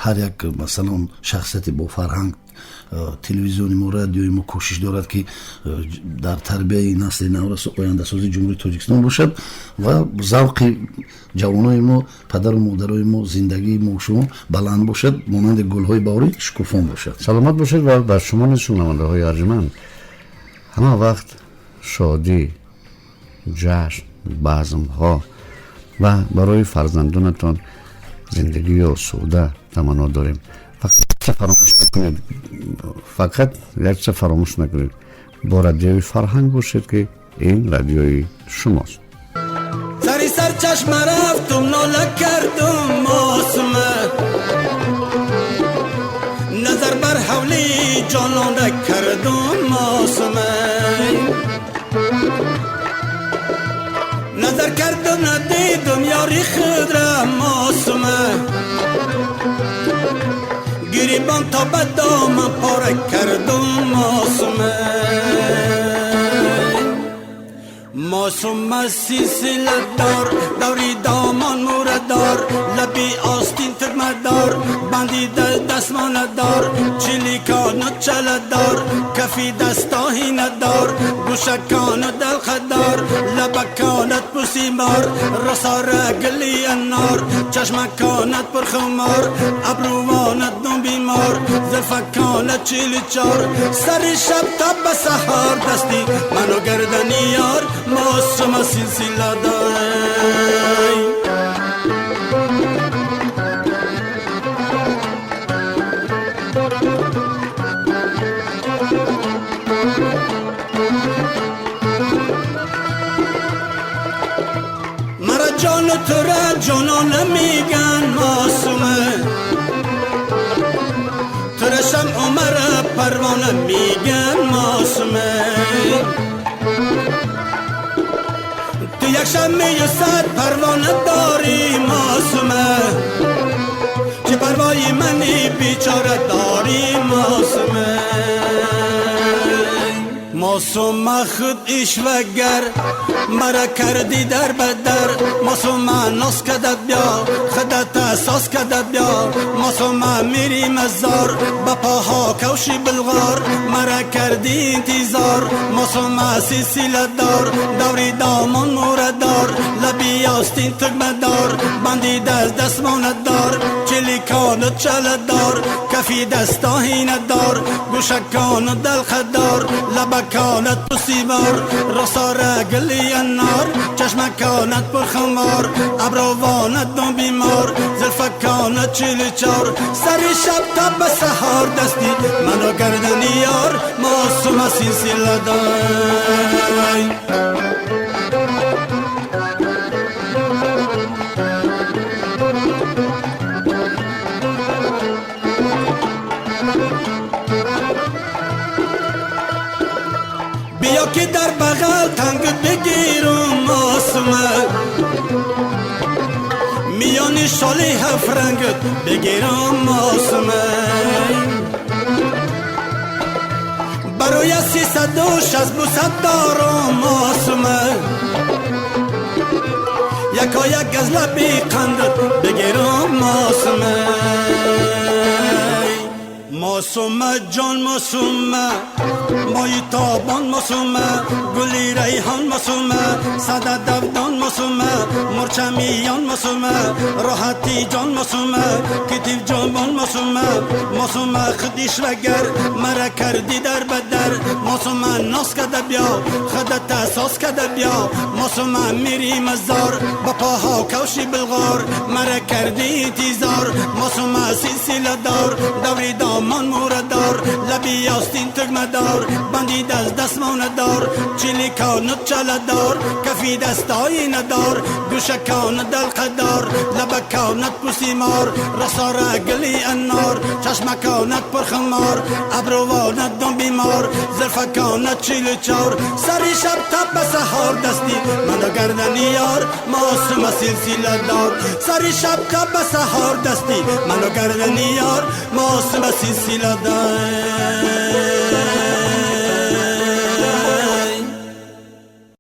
ҳар як, масалан, шахсияти бофарҳанг, телевизиони мо, радиои мо кӯшиш дорад, ки дар тарбияи насли наврасу ояндасозии Ҷумҳурии Тоҷикистон бошад ва завқи ҷавонои мо, падару модарои мо, зиндагии мо, шумо баланд бошад, монанди гулҳои баҳорӣ шукуфон бошад. Саломат бошед. Ва бар шумо низ, шунавандаҳои арҷуманд, ҳама вақт шодӣ, ҷашн, базмҳо ва барои фарзандонатон зиндагии осуда таманно дорем. Фақат фаромӯш накунед, фақат як чиза фаромӯш накунед: бо радиои Фарҳанг бошед, ки ин радиои шумост. Сари сарчашма рафтум, нола кардум, осума. قولی جانانه کردم معصومه نظر کردم ندیدم یاری خود را معصومه گریبان تا به دامن پاره کردم معصومه معصومه سلسله دار دوری دامان موره دار لبی آستین تگمه دار بندی دستمان دار چلیکان و چله دار کفی دستاهی ندار گوشکان و دلخ دار لبکانت پوسیمار رساره گلی انار چشمکانت پرخمار ابروانت نو بیمار زلفکانت 44 سر شب تا به سحر دستی منو گردنی یار معصومه سلسله دار مرا جان تو را جانان میگن معصومه تو را شمع و مرا پروانه میگن معصومه تو یک شمع و 100 پروانه داری معصومه چه پروای منی بیچاره داری معصومه معصومه خود اشوگر مرا کردی در بدر معصومه ناز کدت بیا خودت اساس کدت بیا معصومه میری مزار به پاها کوشی بلغار مرا کردی انتظار معصومه سلسله دار دوری دامان موره دار لبی آستین تگمه دار بندی دست دستمانت دار چلیکانت چله دار کفی دستاهینت دار گوشکانت دلخ دار لبکانت پوسیمار رساره گلی انار چشمکانت پرخمار ابروانت دو بیمار زلفکانت 44 سر شب تا به سحر دستی منو گردنی یار معصومه سلسله دار بیا که در بغل تنگ بگیرم معصومه میان شالی هفت رنگت بگیرم معصومه برای 360 بوسه دارم معصومه یکا یک از لبی قندت بگیرم معصومه معصومه جان معصومه مای تابان معصومه گلی ریحان معصومه صد دودان معصومه مرچمیان معصومه راحتی جان معصومه کتیف جانبان معصومه معصومه خود اشوگر مرا کردی در بدر معصومه ناز کده بیا خودت اساس کده بیا معصومه میری مزار با پاها کوشی بلغار مرا کردی انتظار معصومه سلسله دار دوری دامان موره دار لبی آستین تگمه دار بندی دست دستمانه دار چلیکانت چله دار کفی دستایی ندار گوشکانت دلقه دار لبکانت پوسیمار رساره گلی انار چشمکانت پرخمار ابروانت دم بیمار زلفکانت 44 سر شب تا به سحر دستی منو گردنی یار معصومه سلسله دار سر شب تا به سحر دستی منو گردنی یار معصومه سلسله دار.